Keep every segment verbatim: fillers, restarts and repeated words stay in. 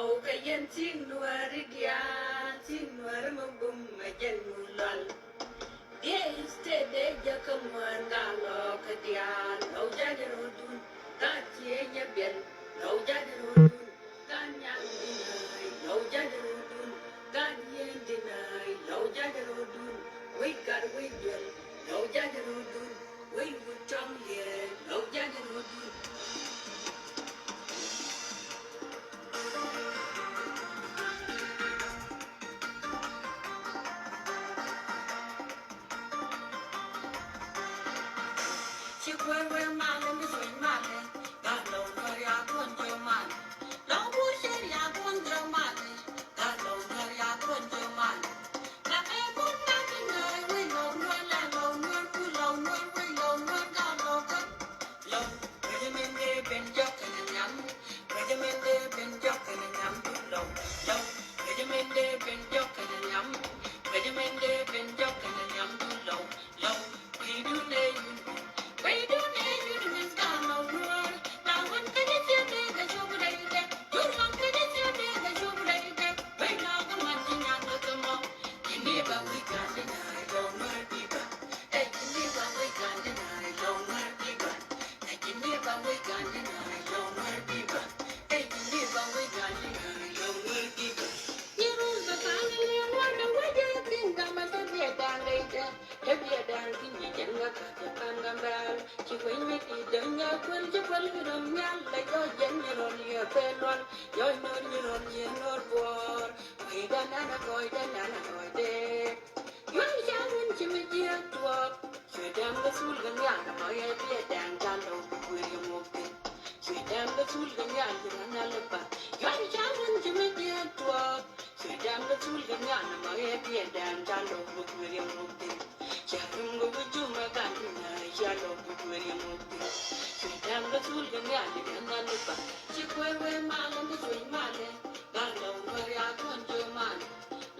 Kä yɛn cieŋ Nuääri diaal, cieŋ Nuääri mi bum a jɛn mu lual. Diɛ istede jɛ kä muɛn ka lɔ kä diaal, lɔ jajɛ rɔdun ka cie nyɛ biɛl, lɔ jajɛ rɔdun ka nyaŋ dinai, lɔ jajɛ rɔdun ka yien dinai, lɔ jajɛ rɔdun wec gat wec biɛl, lɔ jajɛ rɔdun wec wut cɔŋ yɛ, lɔ jajɛ rɔdun. Ci kuer wee malɛ mi suny malɛ, gat lɔw nuɔr ya kuɔn jɛ malɛ. Lɔw buɔr cer ya kuɔn jɛ malɛ, gat lɔw nuɔr ya kuɔn jɛ malɛ. Gat ɛ kuɔn gat ni nööy wec lɔw nuɔr lɛ lɔw nuɔr ku lɔw nuɔr wec lɔw nuɔr gat lɔw kä. Lɔw, wec min dee ben jɔk kɛnɛ nyam. Wec min dee ben jɔk kɛnɛ nyam du lɔw. Lɔw, wec min dee ben jɔk kɛnɛ nyam. Wec min dee ben jɔk kɛnɛ nyam du lɔw. Lɔw, kui̱dun ɛ yun. Kui̱dun ɛ yun min ka lɔw nuɔr. Na wan kɛnɛ thiet dee kɛ cop rɛy dɛ. Jur wan kɛnɛ thiet dee kɛ cop rɛy dɛ. Wec na kɛ mat ci nyan kɛ kɛ mɔ. Kini ba wec kan di na lɔw nuɔr bi ba. Ɛ kini ba wec kan di na lɔw nuɔr bi ba. Cuɛ dɛm kä thul kɛ nhial kɛ mɔ yɛ biɛ dɛŋ ca lɔw bi kuëër yɛ ŋok thi̱n. Cuɛ dɛm kä thul kɛ nhial kɛ mɔ nhial lɛ bath. Cuɛ ca wun ci mi diɛɛk tuɔɔk. Cuɛ dɛm kä thul kɛ nhial kɛ mɔ yɛ biɛ dɛŋ ca lɔw bi kuëër yɛ ŋok thi̱n. Ca rum kɛ wi̱c jum ɛ kan ti nyaay ca lɔw bi kuëër yɛ ŋok thi̱n. Cuɛ dɛm kä thul kɛ nhial kɛ mɔ nhial lɛ bath. Ci kuëër wee malɛ mi cuec malɛ. Gat lɔw nuɔr ya kuɔn jɛ malɛ.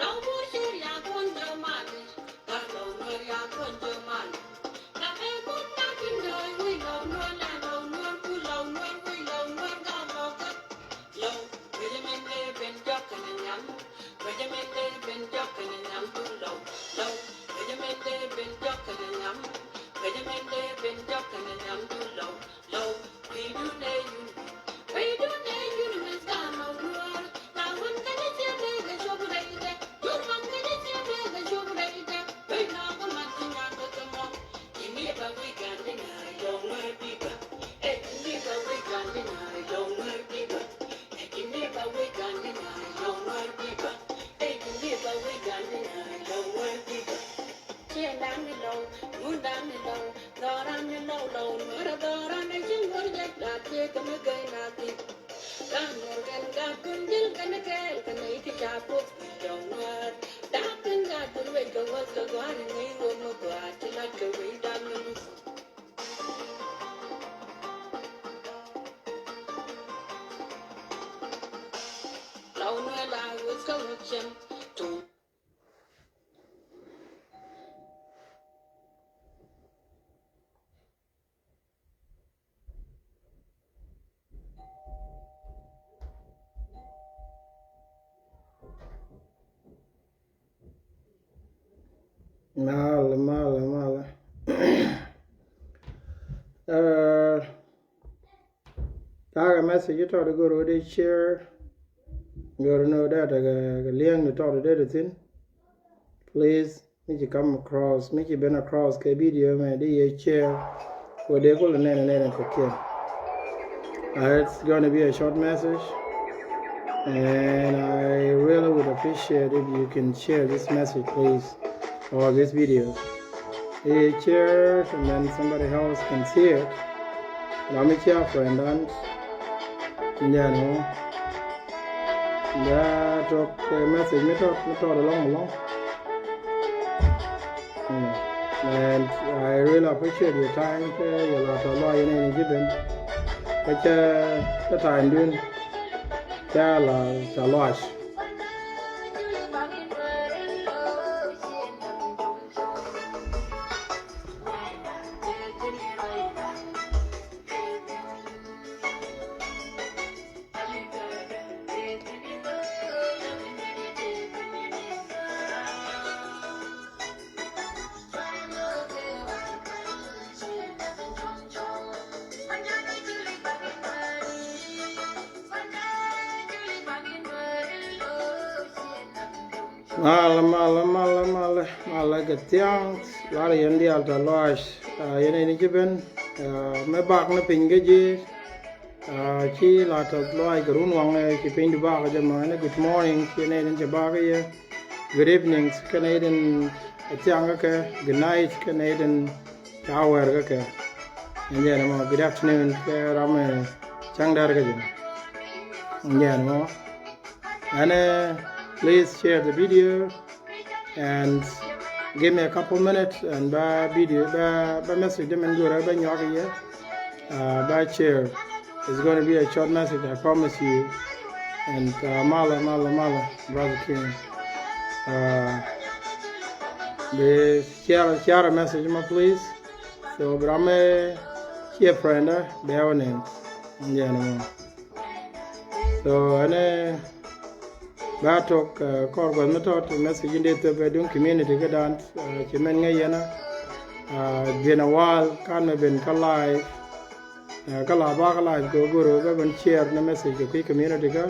Lɔw buɔr cer ya kuɔn jɛ malɛ. Gat lɔw nuɔr ya kuɔn jɛ malɛ. Gat ɛ kuɔn gat ti nööy wec lɔw nuɔr lɛ lɔw nuɔr ku lɔw nuɔr wec lɔw nuɔr gat lɔw kä. Lɔw, wec min dee ben jɔk kɛnɛ nyam. Wec min dee ben jɔk kɛnɛ nyam du lɔw. Lɔw, wec min dee ben jɔk kɛnɛ nyam. Wec min dee ben jɔk kɛnɛ nyam du lɔw. Lɔw, kui̱dun ɛ yun. Kui̱dun ɛ yun min ka lɔw nuɔr. Na wan kɛnɛ thiet dee kɛ cop rɛy dɛ. Jur wan kɛnɛ thiet dee kɛ cop rɛy dɛ. Wec na kɛ mat ci nyan kɛ kɛ mɔ. Kini ba wec kan di na lɔw nuɔr bi ba. Ɛ kini ba wec kan di na lɔw nuɔr bi ba. Ɛ kini ba wec kan di na lɔw nuɔr bi ba. Ɛ kini ba wec kan di na lɔw nuɔr bi ba. Ciɛ dan di lɔw, mun dan di lɔw, dɔran di lɔw lɔw, nuɔr dɔran di ci nuɔr jɛ lat ciɛ kɛ mi gɛy na ti. Ka nuɔr kɛn ka kun jil kɛn kɛɛl kɛn i̱ ti ca puɔth wi̱i̱ lɔw nuɔr. Dak kɛn ka kun wec kɛ wäth kɛ gɔ̱a̱r in i̱ wä mi gɔ̱a̱r ci lat kɛ wec dan mi luth. Lɔw nuɔr la wäth kɛ wäth cɛm. Tum. Malɛ, malɛ, malɛ. Ɛ, ta̱a̱ kɛ message tɔt i̱ go̱r wä dee share. Go̱r ni wä dee tekɛ kɛ liɛŋ ni tɔt dee te thi̱n. Please, mi ci come across, mi ci ben across kɛ video mɛ di yɛ share. Wä dee kulɛ nɛn nɛn kɛ kiɛn. Uh, it's gonna be a short message, and I really would appreciate if you can share this message, please, or this video. I̱ share, and then somebody else can see it. Ram i̱ share friend dan. Nɛ nɔ. Nɛ tɔk, eh, message mi tɔt, mi tɔt alɔŋ alɔŋ. Mm. And I really appreciate your time. Kɛ yɛ la tɔ lɔac yɛn ɛn ji̱ ben. Kä cɛ, cɛ time dun. Cɛ la tɔ lɔac. Malɛ, malɛ, malɛ, malɛ, malɛ kɛ thiaŋ. Lar yɛn diaal tɔ lɔaac. Aa, yɛn ɛn ci ben, aa, mɛ bak ni piny kä ji̱. Aa, ci la tɔ lɔaac kɛ run waŋ, ɛ, ci piny di bak jɛ mɔ, ɛn good morning ci nɛy tin cɛ bak yɛ. Good evening kɛ nɛy tin cɛ thiaŋ kä kɛ. Good night kɛ nɛy tin ca wɛr kä kɛ. Ɛn jɛ nɛ mɔ, good afternoon kɛ ram, ɛ, cäŋ dɛr kä jɛ. Ɛn jɛ nɛ mɔ. And, uh, please share the video and give me a couple minutes and ba video, ba, ba message dem in gura ba nyuak yɛ. Uh, ba share. It's gonna be a short message, I promise you. And, uh, mala, mala, mala, brother King. Uh, the share, share a message, ma, please. So, brame, share friend, uh, be our name. Yeah, no. So, ɛnɛ ba tok, uh, kɔr guath mi tɔt message in dee thop ɛ duŋ community kä dan, uh, ci mɛn ŋäc yɛn a, uh, been a while kan mɛ ben kä live. Uh, kä la ba kä live kɛ goro bɛ ben share ni message kɛ kui̱ community kä.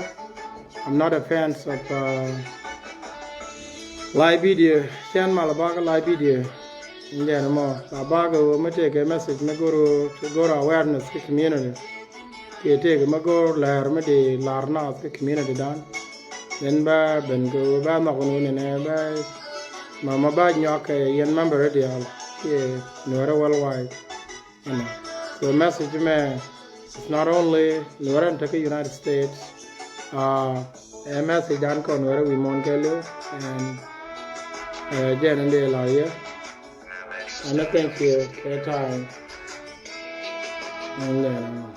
I'm not a fans of, uh, live video. Cɛn mal ba kä live video. Ndɛn mɔ la ba kɛ wä mi tëëkɛ message mi goro, goro awareness kɛ community. Kiɛ tëëkɛ mi goro lɛɛr mi di lar naath kɛ community dan. Then ba ben kɛ wä ba nhɔk ni wä ni nɛ ba ma ma ba nyuak kɛ yɛn member diaal kiɛ nuɛrɛ worldwide. Ɛnɔ. So message mɛ, it's not only Nuɛrɛ in tekɛ United States. Uh, ɛ message dan kɔn Nuɛrɛ wi̱i̱ muɔ̱ɔ̱n kɛɛliw. And, uh, jɛn in dee la yɛ. And I thank you for your time. And then, uh,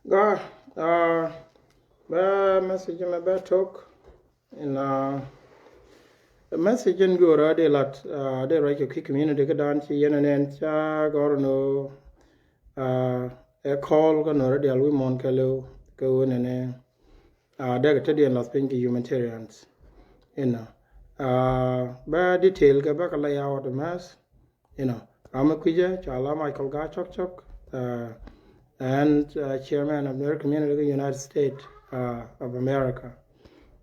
Ga, uh, bɛ message mɛ bɛ tok. Ɛnɔ, message in go̱o̱rä dee lat, uh, dee ruac kɛ kui̱ community kä dan ci yɛn ɛnɛn ca gɔr ni, uh, ɛ call kä Nuɛrɛ diaal wi̱i̱ muɔ̱ɔ̱n kɛɛliw kɛ ɣöö nɛnɛ, uh, dee kɛ tetdiɛn lath piny kɛ humanitarians. Ɛnɔ, uh, bɛ detail kɛ bä kɛ lay out mɛth. You know, ram mi kui̱cä cɔal a Michael Gaa Cɔk Cɔk, uh, and, uh, chairman of Nuer community in the United States, uh, of America.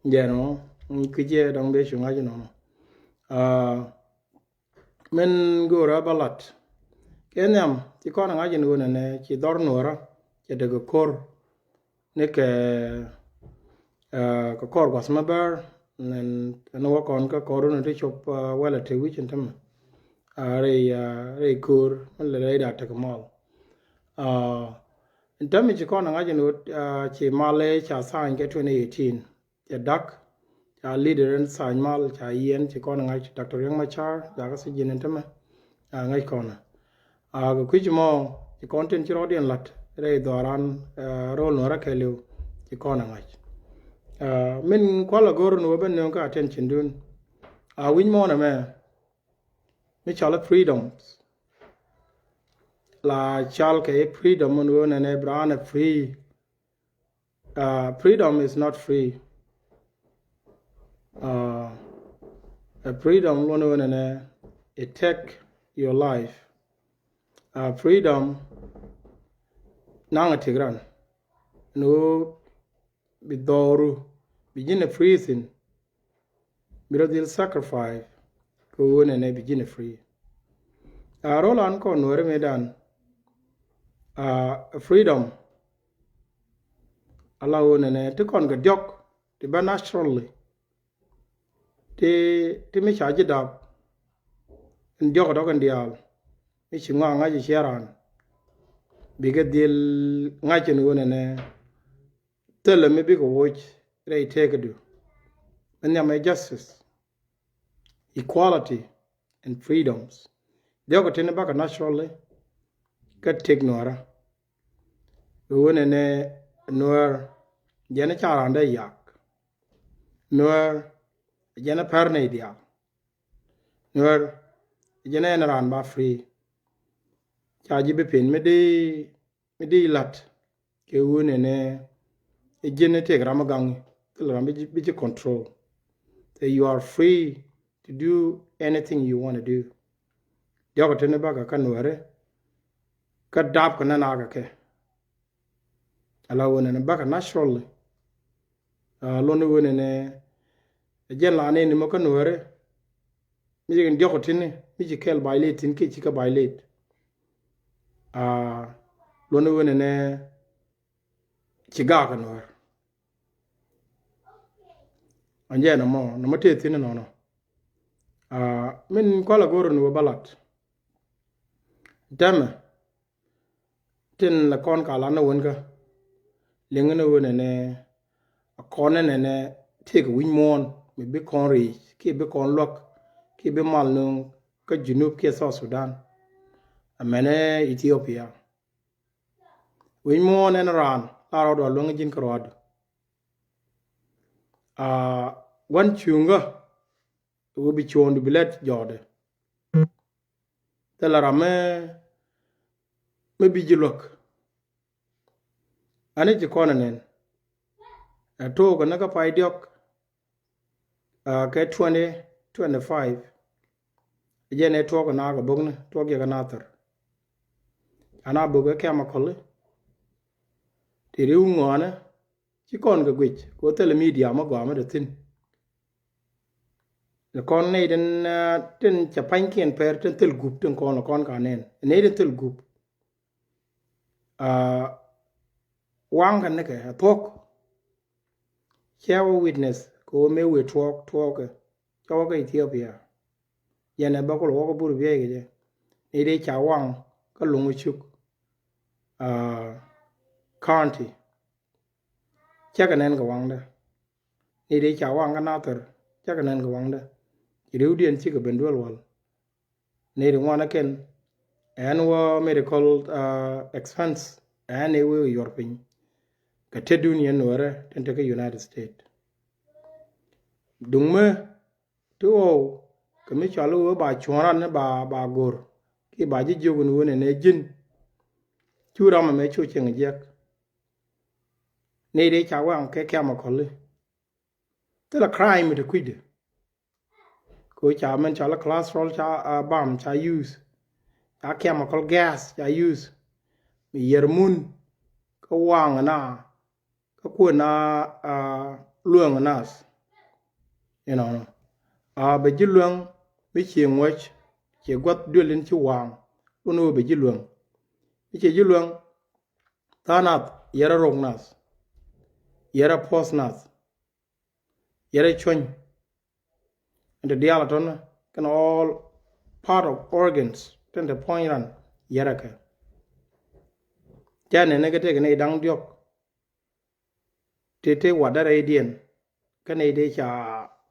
Jɛn mɔ, kui̱cä dɔŋ bɛ cuŋ a ji̱ nɔnɔ. Uh, min go̱o̱rä bä lat. Kɛ nhiam, ci kɔn a ŋa̱c in ɣöö nɛnɛ, ci dhɔr Nuɔrä, cɛ dek kɛ ko̱r. Ni kɛ, uh, kɛ kɔr gua̱th mi bär, nɛn, nɛn wä kɔn kä kɔr wun ti cop, uh, wɛlɛ te wi̱c in tämɛ. Uh, rɛy, uh, rɛy ko̱r, mi lɛ rɛy da tek mɔl. Uh, in tämɛ ci kɔn a ŋa̱c in wut, uh, ci mal ɛ ca tha̱a̱ny kɛ twenty eighteen. Cɛ dak, ca leader in tha̱a̱ny mal, ca yiɛn ci kɔn a ŋa̱c Doctor Riek Machar, jakä thi̱ji̱n in tämɛ. A ŋäc kɔnä. A kɛ kui̱c mɔ ci kɔn tin ci rɔɔdiɛn la̱t rɛy dhɔran, eh, ro̱l Nuɔrä kɛɛliw ci kɔn a ŋa̱c. Eh, min kual a go̱r ni wä ben nööŋ kä attention dun. A wi̱c mɔnɛ mɛ mi cɔal freedom. La cal kɛ freedom mun wä nɛnɛ bi raan a free. Uh, freedom is not free. Uh, a freedom lon wen nɛ, it take your life. Uh, freedom naŋ a tigran. No bi dhoru bi jin a free thin. Bi rɔ dhil sacrifice kɛ ɣöö nɛnɛ bi ji̱n a free. A rol an kɔn Nuɛri mëëdan, a freedom, ala ɣöö nɛnɛ ti kɔn kɛ diɔ̱k ti bä naturally, ti, ti mi ca ji̱ dap in diɔ̱k dɔ̱k in diaal, mi ci ŋɔak ŋa̱c iciɛ raan, bikɛ dhil ŋa̱c in ɣöö nɛnɛ thilɛ mi bikɛ woc rɛy tëëkädu. Mi nhiamɛ justice, equality and freedoms. Diɔ̱k tin bakɛ naturally kä tëk Nuɛrä. Ɣöö nɛnɛ Nuɛr jɛn ca raan dee yak. Nuɛr jɛn pär nɛy diaal. Nuɛr jɛn ɛn raan ba free. Ca ji̱ bi pen mi di, mi di la̱t kɛ ɣöö nɛnɛ ji̱n tëk ram mi gaŋ, thilɛ ram bi ji̱, bi ji̱ control. So you are free to do anything you wanna do. Diɔ̱k tin bakɛ kä Nuɛri kä dap kɛ nɛn akɛ kɛ. Ala ɣöö nɛnɛ bakɛ naturally. A, luɔ̱n i̱ ɣöö nɛnɛ ɛ jɛn la nɛn ni mɔ kä Nuɛri. Mi ci kɛn diɔ̱k tin, mi ci kɛl violate tin kiɛ ci kɛ violate. A, luɔ̱n i̱ ɣöö nɛnɛ ci gak kɛ Nuɛr. An jɛ nɔmɔ, nɔmɔ tëë thi̱n nɔnɔ. A, min kualɛ go̱r ni wä bä lat. Tɛmɛ, tin la kɔn ka lan ni wän kä. Liŋ ni wä nɛnɛ, a kɔn ni nɛnɛ, tëëk wi̱c muɔ̱ɔ̱n, mi bi kɔn ri̱c, kiɛ bi kɔn luäk, kiɛ bi mal nuŋ, kä Junub kiɛ South Sudan. Amɛnɛ Ethiopia. Wi̱c muɔ̱ɔ̱n ɛn raan la rɔɔdu a luäŋ ji̱n kä rɔɔdu. A, gua̱n cuŋä ɣöö bi cuɔ̱ɔ̱ŋdu bi lɛt jɔɔdɛ. Thilɛ ram mi, mi bi ji̱ luäk. Ani ci kɔn ɛ nɛn. Ɛ took ɛ ni kä pay diɔ̱k. A, kɛ twenty twenty-five. Jɛn ɛ tuɔk ɛ naak ɛ bokni, tuɔk jɛ kɛ nathir. Ana bok ɛ chemical i̱. Ti riw ŋuanɛ, ci kɔn kɛ guic, kɛ ɣöö thilɛ media mi gɔaa mi te thi̱n. Ni kɔn nɛy tin, a, tin ca pa̱nykiɛn pɛr, tin thil gup, tin kɔn, kɔn ka nɛn. Nɛy tin thil gup. A, waŋ kɛ nikɛ, a thuɔ̱k. Cɛ wä witness kɛ ɣöö mëë wëë tuɔɔk, tuɔɔkɛ. Cɛ wä kä Ethiopia. Yɛn ɛ bä kulɛ wä kä Bur biɛy kɛ jɛ. Ni dee ca waŋ kä Luŋ Cuk, a, County. Cɛ kɛ nɛn kɛ waŋdä. Ni dee ca waŋ kä Nathir. Cɛ kɛ nɛn kɛ waŋdä. Ci riwdiɛn cikɛ ben duel wal. Nɛy ti ŋuan ɛ kɛn ɛn wä medical, a, expense ɛn ɛ wee yuɔr piny. Kɛ tetdun yɛn Nuɛrɛ tin te kä United States. Duŋ mi ti ɣɔw kɛ mi cɔal i̱ wee ba cuɔ̱ɔ̱ŋ ran ni ba, ba go̱r kiɛ ba ji̱ jiök ni wen ɛn ɛ ji̱n. Cu ram ɛmɛ cu cieŋ jiɛk. Nɛy dee ca waŋ kɛ chemical i̱. Thilɛ crime ti kui̱dɛ. Kɛ ɣöö ca mɛn cɔal i̱ cholesterol ca, a, bam ca use. Ca chemical gas ca use. Mi yɛr mun kä waŋ na kä kuën na, a, luäŋ nath. Inɔnɔ. A, bɛ ji̱ luäŋ mi cie ŋuɔ̱c, cie gua̱th duël in ci waŋ. Wun ɣöö bɛ ji̱ luäŋ. Mi cie ji̱ luäŋ, tha̱a̱ŋ nath, yɛrɛ rok nath. Yɛrɛ puɔ̱th nath. Yɛrɛ cuɔ̱ny. Ɛn te diaal a tɔ̱nä kɛn all part of organs tin te puɔ̱ny ran yɛrɛ kɛ. Ca nɛn ni kɛ tëëkɛ nɛy da̱ŋ diɔ̱k. Tëë tëë watdä rɛydiɛn kä nɛy dee ca,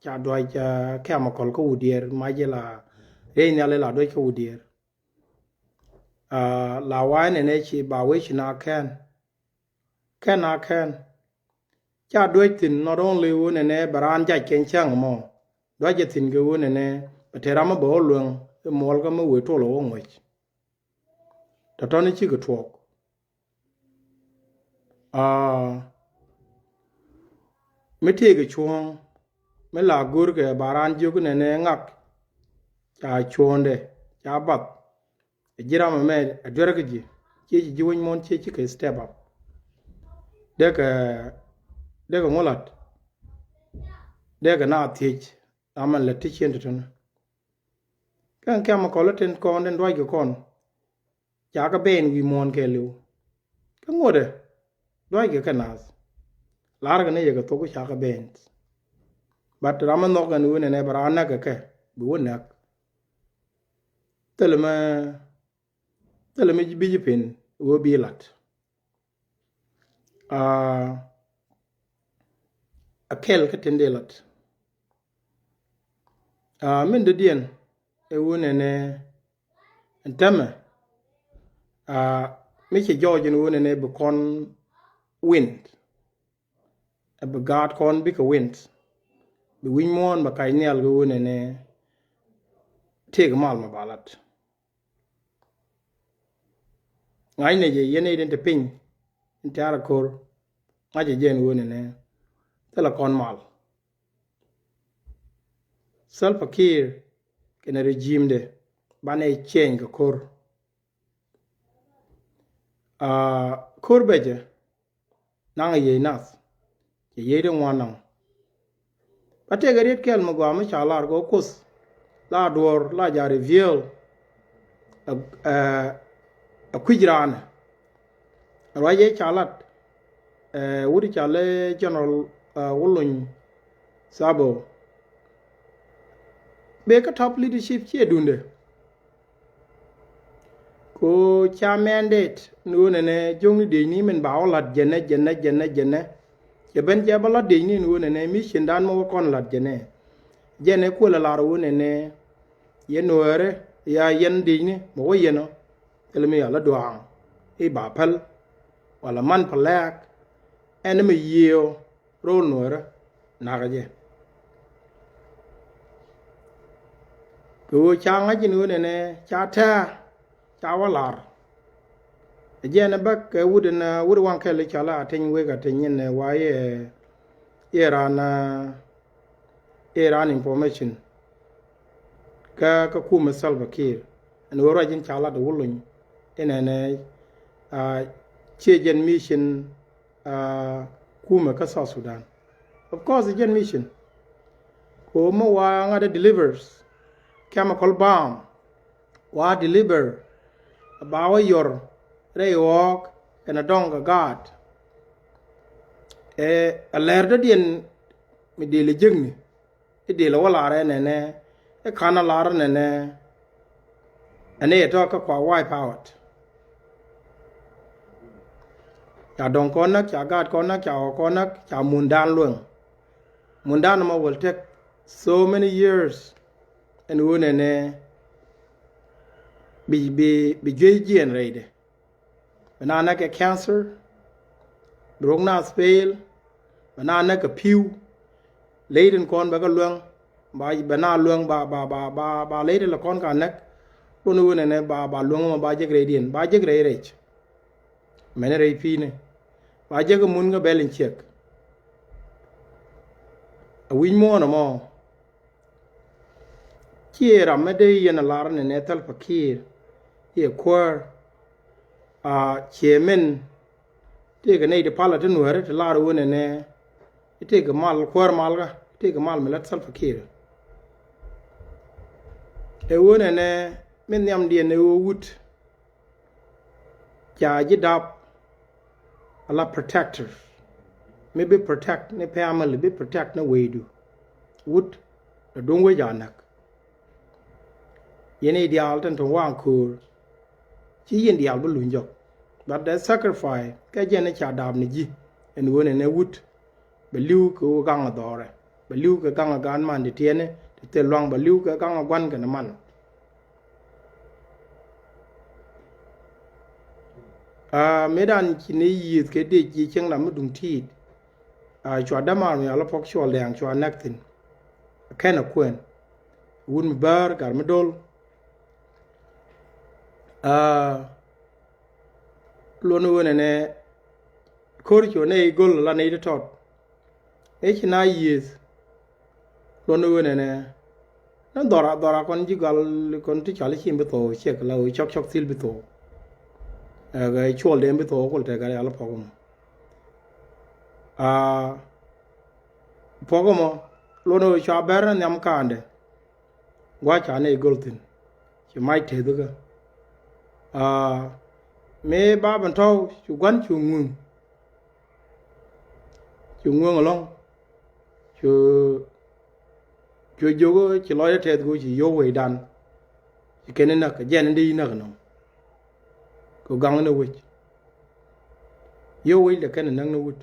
ca duac, a, chemical kä wut diɛɛr mac jɛ la rɛy nhial la duac kä wut diɛɛr. A, la wa̱a̱ nɛn ɛ ci ba wee ci na kɛn. Kɛn a kɛn. Ca duec thi̱n not only ɣöö nɛnɛ bɛ raan jac kɛn cäŋ mɔ. Duac jɛ thi̱n kɛ ɣöö nɛnɛ bɛ te ram mi bɛ ɣä luäŋ i̱ muɔlkä mi wëë tol ɛ ɣä ŋuäc. Tɔ̱tɔ̱ni cikɛ tuɔɔk. A, mi tëëkɛ cuɔ̱ɔ̱ŋ mi la go̱o̱rkɛ ba raan jiök nɛnɛ ŋak. Ca cuɔ̱ɔ̱ŋdɛ ca bath. Ɛ ji̱ ram ɛmɛ ɛ duerä kä ji̱, ciɛ ci ji̱ wec muɔ̱ɔ̱n ciɛ cikɛ step up. Dee kɛ, dee kɛ ŋuɔ̱t la̱t. Dee kɛ na thiec ram ɛn lät ti cien tɔ̱tɔ̱ni. Kä ɛn chemical tin kɔn tin duackɛ kɔn, ca kɛ ban wi̱i̱ muɔ̱ɔ̱n kɛɛliw. Kä ŋuɔ̱tdɛ duackɛ kɛ naath. La̱rkɛ ni yɛ kɛ thok ca kɛ ban. But ram mi nhɔk ɛn ɣöö nɛnɛ bɛ raan näk kɛ kɛ, bi wä näk. Thilɛ mɛ, thilɛ mɛ bi ji̱ pin ɣöö bi la̱t. Aa, a kɛl kä tin dee la̱t. Aa, min dɔ̱diɛn ɛ ɣöö nɛnɛ ɛn täämɛ, aa, mi cɛ jɔɔc ɛn ɣöö nɛnɛ bi kɔn win. Ɛ bi gaat kɔn bikɛ win. Bi wi̱c muɔ̱ɔ̱n bɛ kac nhial kɛ ɣöö nɛnɛ tëëkɛ mal mɛ ba la̱t. Ŋa̱cnɛ jɛ yɛn nɛy tin te piny in tɛ̈r a ko̱r. Ŋa̱cɛ jɛ ɛn ɣöö nɛnɛ thilɛ kɔn mal. Salva Kiir kɛnɛ regime de banɛ change kɛ ko̱r. Aa, ko̱r bɛ jɛ naŋ a yiey nath, cɛ yiey ti ŋuan naŋ. Ba tëëkɛ riet kɛl mi gɔaa mi ca lar kɛ Kuoth la duɔ̱ɔ̱r la ja reveal ɛ, ɛ, ɛ kui̱c raanɛ. Ruac ëë ca lat, ɛ, wut ca lɛ General, ɛ, Wuluny Sabo. Bɛ kä top leadership ciɛ duundɛ. Ko ca mandate ni ɣöö nɛnɛ jiökni diecni min ba wä la̱t jɛnɛ, jɛnɛ, jɛnɛ, jɛnɛ. Cɛ ben cɛ bä la̱t diecni ni ɣöö nɛnɛ mission dan mi wä kɔn la̱t jɛnɛ. Jɛnɛ kuël a lar ɣöö nɛnɛ yɛn Nuäärä ya yɛn diecni mɛ wä yɛn ɔ. Thilɛ mi ya la duaaŋ i̱ ba päl wala man pa lɛɛk ɛn mi yiëë ɔ. Ro̱o̱l Nuäärä nakä jɛ. Kɛ ɣöö ca ŋa̱c in ɣöö nɛnɛ ca tɛ̱̈ɛ̱̈ ca wä la̱r. Ɛ jɛn ɛ bäk kɛ wut in, ɛ, wut waŋ kɛl i̱ cɔl a teny wek a teny in, ɛ, wa i̱, ɛ, i̱ ran, ɛ, i̱ ran information. Kä, kä kumɛ Salva Kiir ɛn ɣöö ruac in ca lat ɛ Wuluny in ɛnɛ, ɛ, ciɛ jɛn mission, aa, kumɛ kä South Sudan. Of course, jɛn mission. Ko mi wa ŋa̱t delivers chemical bomb, wa deliver ba wä yɔr rɛy ɣɔɔk kɛnɛ dɔŋ kɛ gaat. Ɛ, ɛ lɛr dɔ̱diɛn mi dee lɛ jekni. I̱ dil ɛ wä lar ɛ nɛnɛ i̱ ka̱n ɛ lar ɛ nɛnɛ. Ɛn i̱ ɛ tɔ̱ kä kua wipe out. Ca dɔ̱ŋ kɔn näk, ca gaat kɔn näk, ca ɣɔk kɔn näk, ca mundan lueŋ. Mundan ɛmɔ will take so many years. Ɛn ɣöö nɛnɛ bi, bi, bi juey jiɛn rɛydɛ. Bɛ na näk kɛ cancer, bi rok naath fail, bɛ na näk kɛ pi̱w. Ley tin kɔn bɛ kɛ luäŋ, ba, bɛ na luäŋ ba, ba, ba, ba, ba ley tin lɛ kɔn ka näk. Lon wen ɛnɛ ba, ba luäŋ mɔ ba jek rɛydiɛn, ba jek rɛy rɛc. Mɛn rɛy pi̱i̱ni ba jek mun kɛ bɛl in ciɛk. A wi̱c muɔ̱ɔ̱n ɛmɔ. Ciɛ ram mi dee yɛn a lar nɛnɛ Salva Kiir i̱ ɛ kuäär. A ciɛ min tëëkɛ nɛy ti palä ti Nuäärä ti lar wen ɛnɛ i̱ tëëkɛ mal kuäär malkä, tëëkɛ mal mi lät Salva Kiir. Ɛ wen ɛnɛ min nhiamdiɛn ɛ ɣöö wut. Ca ji̱ dap ala protector. Mi bi protect ni family, bi protect ni wecdu. Wut la duŋ wec a näk. Yɛn i̱ diaal tin tuŋ waŋ köör. Ci yɛn diaal bi luny jɔk. But the sacrifice kɛ jɛn i̱ ca dap ni ji̱ ɛn wen ɛnɛ wut. Bɛ li̱w kɛ ɣöö gaŋ ɛ dhɔrɛ, bɛ li̱w kɛ gaŋ ɛ gaan man ti tiɛni ti thil luaŋ, bɛ li̱w kɛ gaŋ ɛ gua̱n kɛnɛ man. Aa, mëëdan ci ni yiëth kɛ dec ji̱ cieŋ ram mi duŋ ti̱i̱t. Aa, cua dämaar mi ala pɔk cuɔl dɛɛŋ cua nɛk thi̱n. Kɛn ɛ kuɛn wut mi bäär gat mi do̱l. Aa, luɔni wen ɛnɛ ko̱r cuɔ nɛy göl la nɛy ti tɔt. Ëë ci na yiëth luɔni wen ɛnɛ. Ni dhɔra, dhɔra kɔn ji̱ gal kɔn ti cɔal i̱ cim bi thok ciɛk la ɣöö cɔk cɔk thil bi thok. Ɛ cuɔl den bi thok kul tɛk gal yal pɔk mɔ. Aa, pɔk mɔ luɔni ɣöö cua bɛr ni nhiam kaandɛ. Gua̱c ca nɛy göl thi̱n. Cu mac tëëth kä. Aa, mëë ba ben tɔ̱w cu gua̱n cu ŋuŋ. Cu ŋuŋ ɛlɔ̱ŋ. Cu, cu jiök ci lɔcdä tɛth kɛ ci yio̱w wecdan. Ci kɛn näk, jɛn in dee yi näk ɛnɔ. Kɛ gaŋ ni wec. Yio̱w wec lɛ kɛn näk ni wut.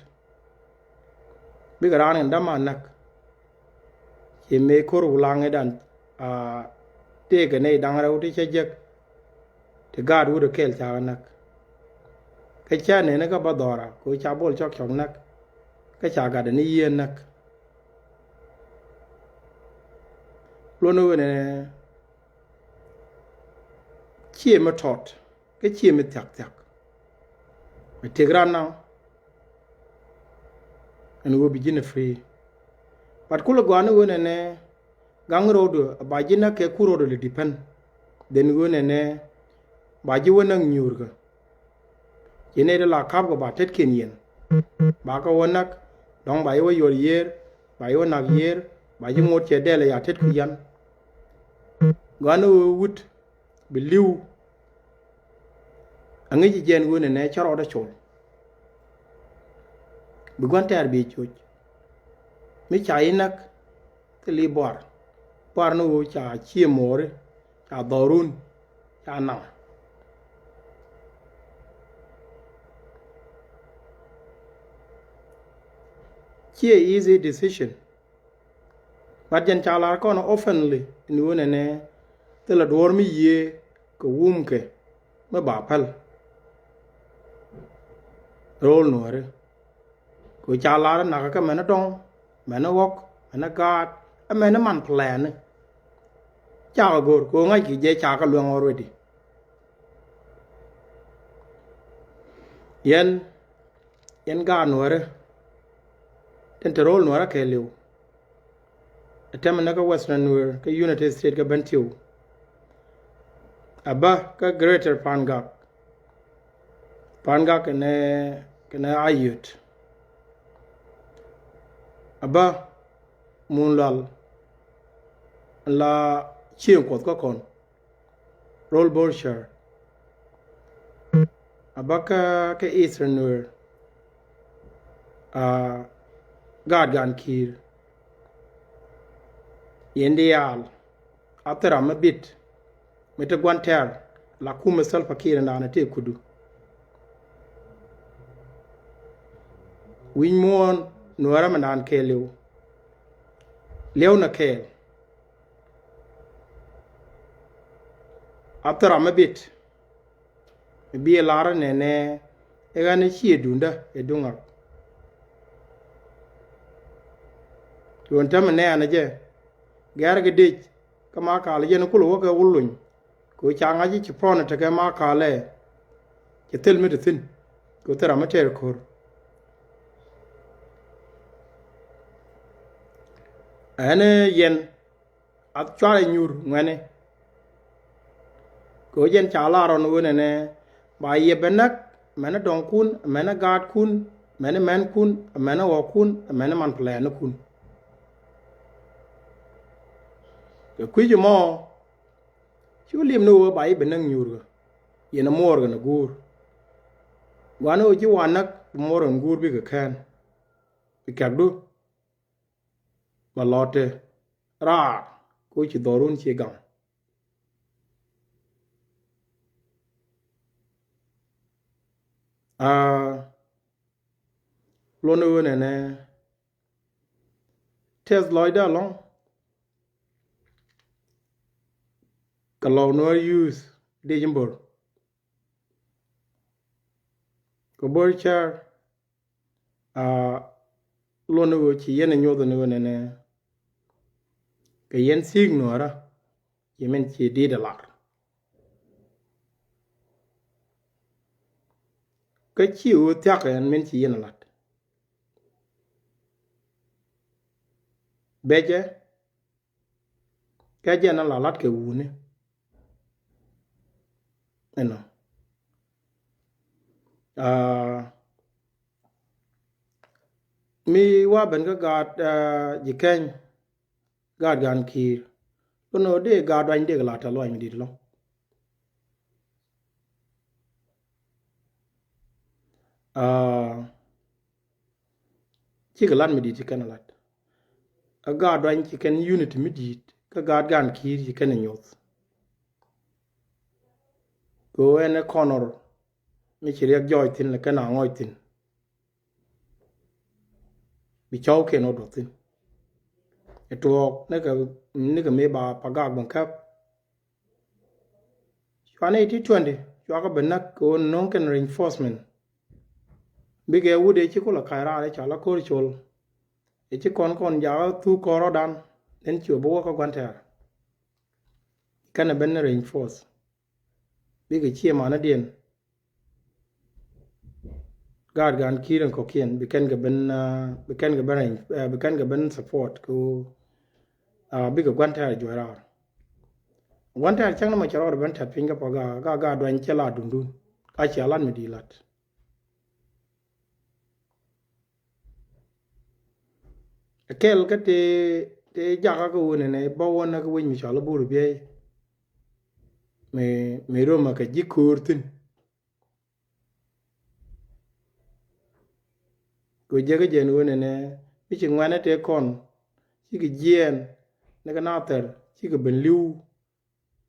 Bikɛ raan in däma näk. Ci mëë ko̱r wulaŋ idan, aa, tëëkɛ nɛy da̱ŋ rɛw ti cä jek. Ti gaat wut ɛ kɛɛl ca kɛ näk. Kä cä nɛn kä bä dhɔra kɛ ca bol cɔk cɔk näk. Kä ca gatdɛ ni yieen näk. Luɔ̱n wen ɛ ciɛ mi tɔt kä ciɛ mi thiak thiak. Mi tik ran na ɛn ɣöö bi ji̱n ɛ free. But kulɛ gɔaa ni wen ɛnɛ gaŋ ro̱o̱du a ba ji̱n a kɛ ku ro̱o̱du lɛ depend. Then wen ɛnɛ ba ji̱ wä näk nyuurkä. Ci nɛy ti la ka̱pkɛ ba tetkiɛn yɛn. Ba kɛ wä näk dɔ̱ŋ ba i̱ wä yuɔr yiër, ba i̱ wä nak yiër, ba ji̱ ŋot cɛ dɛl ya tetku yan. Gɔaa ni ɣöö wut bi li̱w. Aŋi̱c jiɛn wen ɛnɛ cä rɔɔdä col. Bi gua̱n tɛɛr bi coc. Mi ca i̱ näk thil i̱ buar. Buar ni ɣöö ca cië mo̱o̱ri, ca dhɔrun, ca naŋ. Ciɛ easy decision. But jɛn ca lar kɔn openly ni wen ɛnɛ thilɛ duɔ̱ɔ̱r mi yiëë kɛ wumkɛ mi ba päl. Ro̱o̱l nuɔ̱ɔ̱ri. Kɛ ca lar nakä kɛ mɛn dɔ̱ŋ, mɛn ɣɔ̱k, mɛn gaat, ɛ mɛn man plan. Cakɛ go̱r kɛ ŋa̱c kɛ jɛ cakɛ luɛŋ already. Yɛn, yɛn gaat nuɔ̱ɔ̱ri. Tin te ro̱o̱l nuɔ̱ɔ̱rä kɛɛliw. Ɛ tɛmɛ ni kä Western Nuer kä United States kä Bentiu. A bä kä Greater Pangak. Pangak kɛnɛ, kɛnɛ Ayot. A bä Mun Lual la cieŋ kuɔth kä kɔn. Rol Borchar. A bä kä, kä Eastern Nuer. A gaat gan ki̱i̱r. Yɛn diaal a thil ram mi bit mi ti gua̱n tɛ̈r la kumɛ Salva Kiir in da̱a̱n a tëë kudu. Wi̱ny muɔ̱ɔ̱n nuäärä mi da̱a̱n kɛɛliw. Liɛw nɛ kɛɛl. A thil ram mi bit mi bi ɛ lar nɛnɛ ɛ ɣän ɛ ciɛ duundä ɛ duŋak. Cuɔ̱n täämɛ nɛɛnɛ jɛ gɛ̈rkɛ dec kä ma kaal jɛn kulɛ wä kɛ wul luny. Kɛ ɣöö ca ŋa̱c i̱ ci pɔn tekɛ ma kalɛ. Cɛ thil mi te thi̱n kɛ ɣöö thil ram mi tɛɛr ko̱r. Ɛn yɛn a cuarɛ nyuur ŋuɛni. Kɛ ɣöö jɛn ca lar rɔn ɣöö nɛnɛ ba yɛ bɛ näk mɛni dɔ̱ŋkun, mɛni gaatkun, mɛni mɛnkun, mɛni ɣɔ̱kun, mɛni man plɛɛnikun. Kɛ kui̱c ɛmɔ ci wä li̱em ni ɣöö ba i̱ bi näk nyuurkä. Yɛn ɛ muɔɔrkɛ ni guur. Gua̱n ɣöö ji̱ wa näk bi muɔɔrkɛ ni guur bikɛ kään. Bi kɛ̈kdu ba lɔ̱ɔ̱tɛ raar kɛ ɣöö ci dhɔrun ci gaŋ. Aa, luɔ̱n ɣöö nɛnɛ tɛth lɔcdä alɔ̱ŋ. Kɛ lɔw nuäär yuuth dec in bo̱r. Kɛ bo̱r cär, aa, luɔ̱n ni ɣöö ci yɛn ɛ nyoth ni ɣöö nɛnɛ kɛ yɛn thi̱i̱k nuäärä. Ci min ci di̱i̱t ɛ lar. Kä ci ɣöö thia̱k ɛn min ci yɛn ɛ lat. Becɛ kɛ jɛn a la lat kɛ wuni. Ɛnɔ. Aa, mi wa ben kä gaat, aa, ji̱ kɛny. Gaat gan ki̱i̱r. Kɛ nɔ dee gaat duany dee kɛ la tɛ luany mi di̱t lɔ. Aa, cikɛ lat mi di̱i̱t ci kɛn ɛ lat. Ɛ gaat duany ci kɛn unity mi di̱i̱t, kä gaat gan ki̱i̱r ci kɛn ɛ nyoth. Kɛ ɣöö ɛn ɛ kɔnɔr mi ci riɛk jɔɔc thi̱n lɛ kɛn a ŋɔc thi̱n. Bi cɔwkiɛn ɣä duɔth thi̱n. Ɛ tuɔɔk nikɛ, nikɛ mëë ba Pagak ben käp. Cua nɛy ti twenty cua kɛ ben näk kɛ ɣöö no̱o̱ŋ kɛn reinforcement. Bikɛ wut ëë ci kulɛ ka̱c raar ëë ca la ko̱r col. Ëë ci kɔn kɔn jakä thuk kɔn rɔ̱dan. Then ci wä bi wä kä gua̱n tɛɛr. Kɛnɛ ben ni reinforce. Bikɛ cie manädiɛn. Gaat gan ki̱i̱r in kɔ̱kiɛn bi kɛn kɛ ben, ah, bi kɛn kɛ ben rɛny, ah, bi kɛn kɛ ben support kɛ ɣöö, ah, bikɛ gua̱n tɛɛr juɔc raar. Gua̱n tɛɛr cäŋ ni mɔ cɛ rɔɔdɛ ben tɛt piny kä Pagak, gaat, gaat duany cɛ la dundun. Ka cia lat mi di̱i̱t lat. Kɛl kä tëë, tëë jakä kä ɣöö nɛnɛ bä wä näk wec mi cɔal i̱ Bur Biey. Mi, mi röm a kɛ ji̱ köör thi̱n. Kɛ jek kä jɛn ɣöö nɛnɛ mi ci ŋuɛ̈nɛ tëë kɔn cikɛ jiɛɛn ni kɛ Nathɛr cikɛ ben li̱w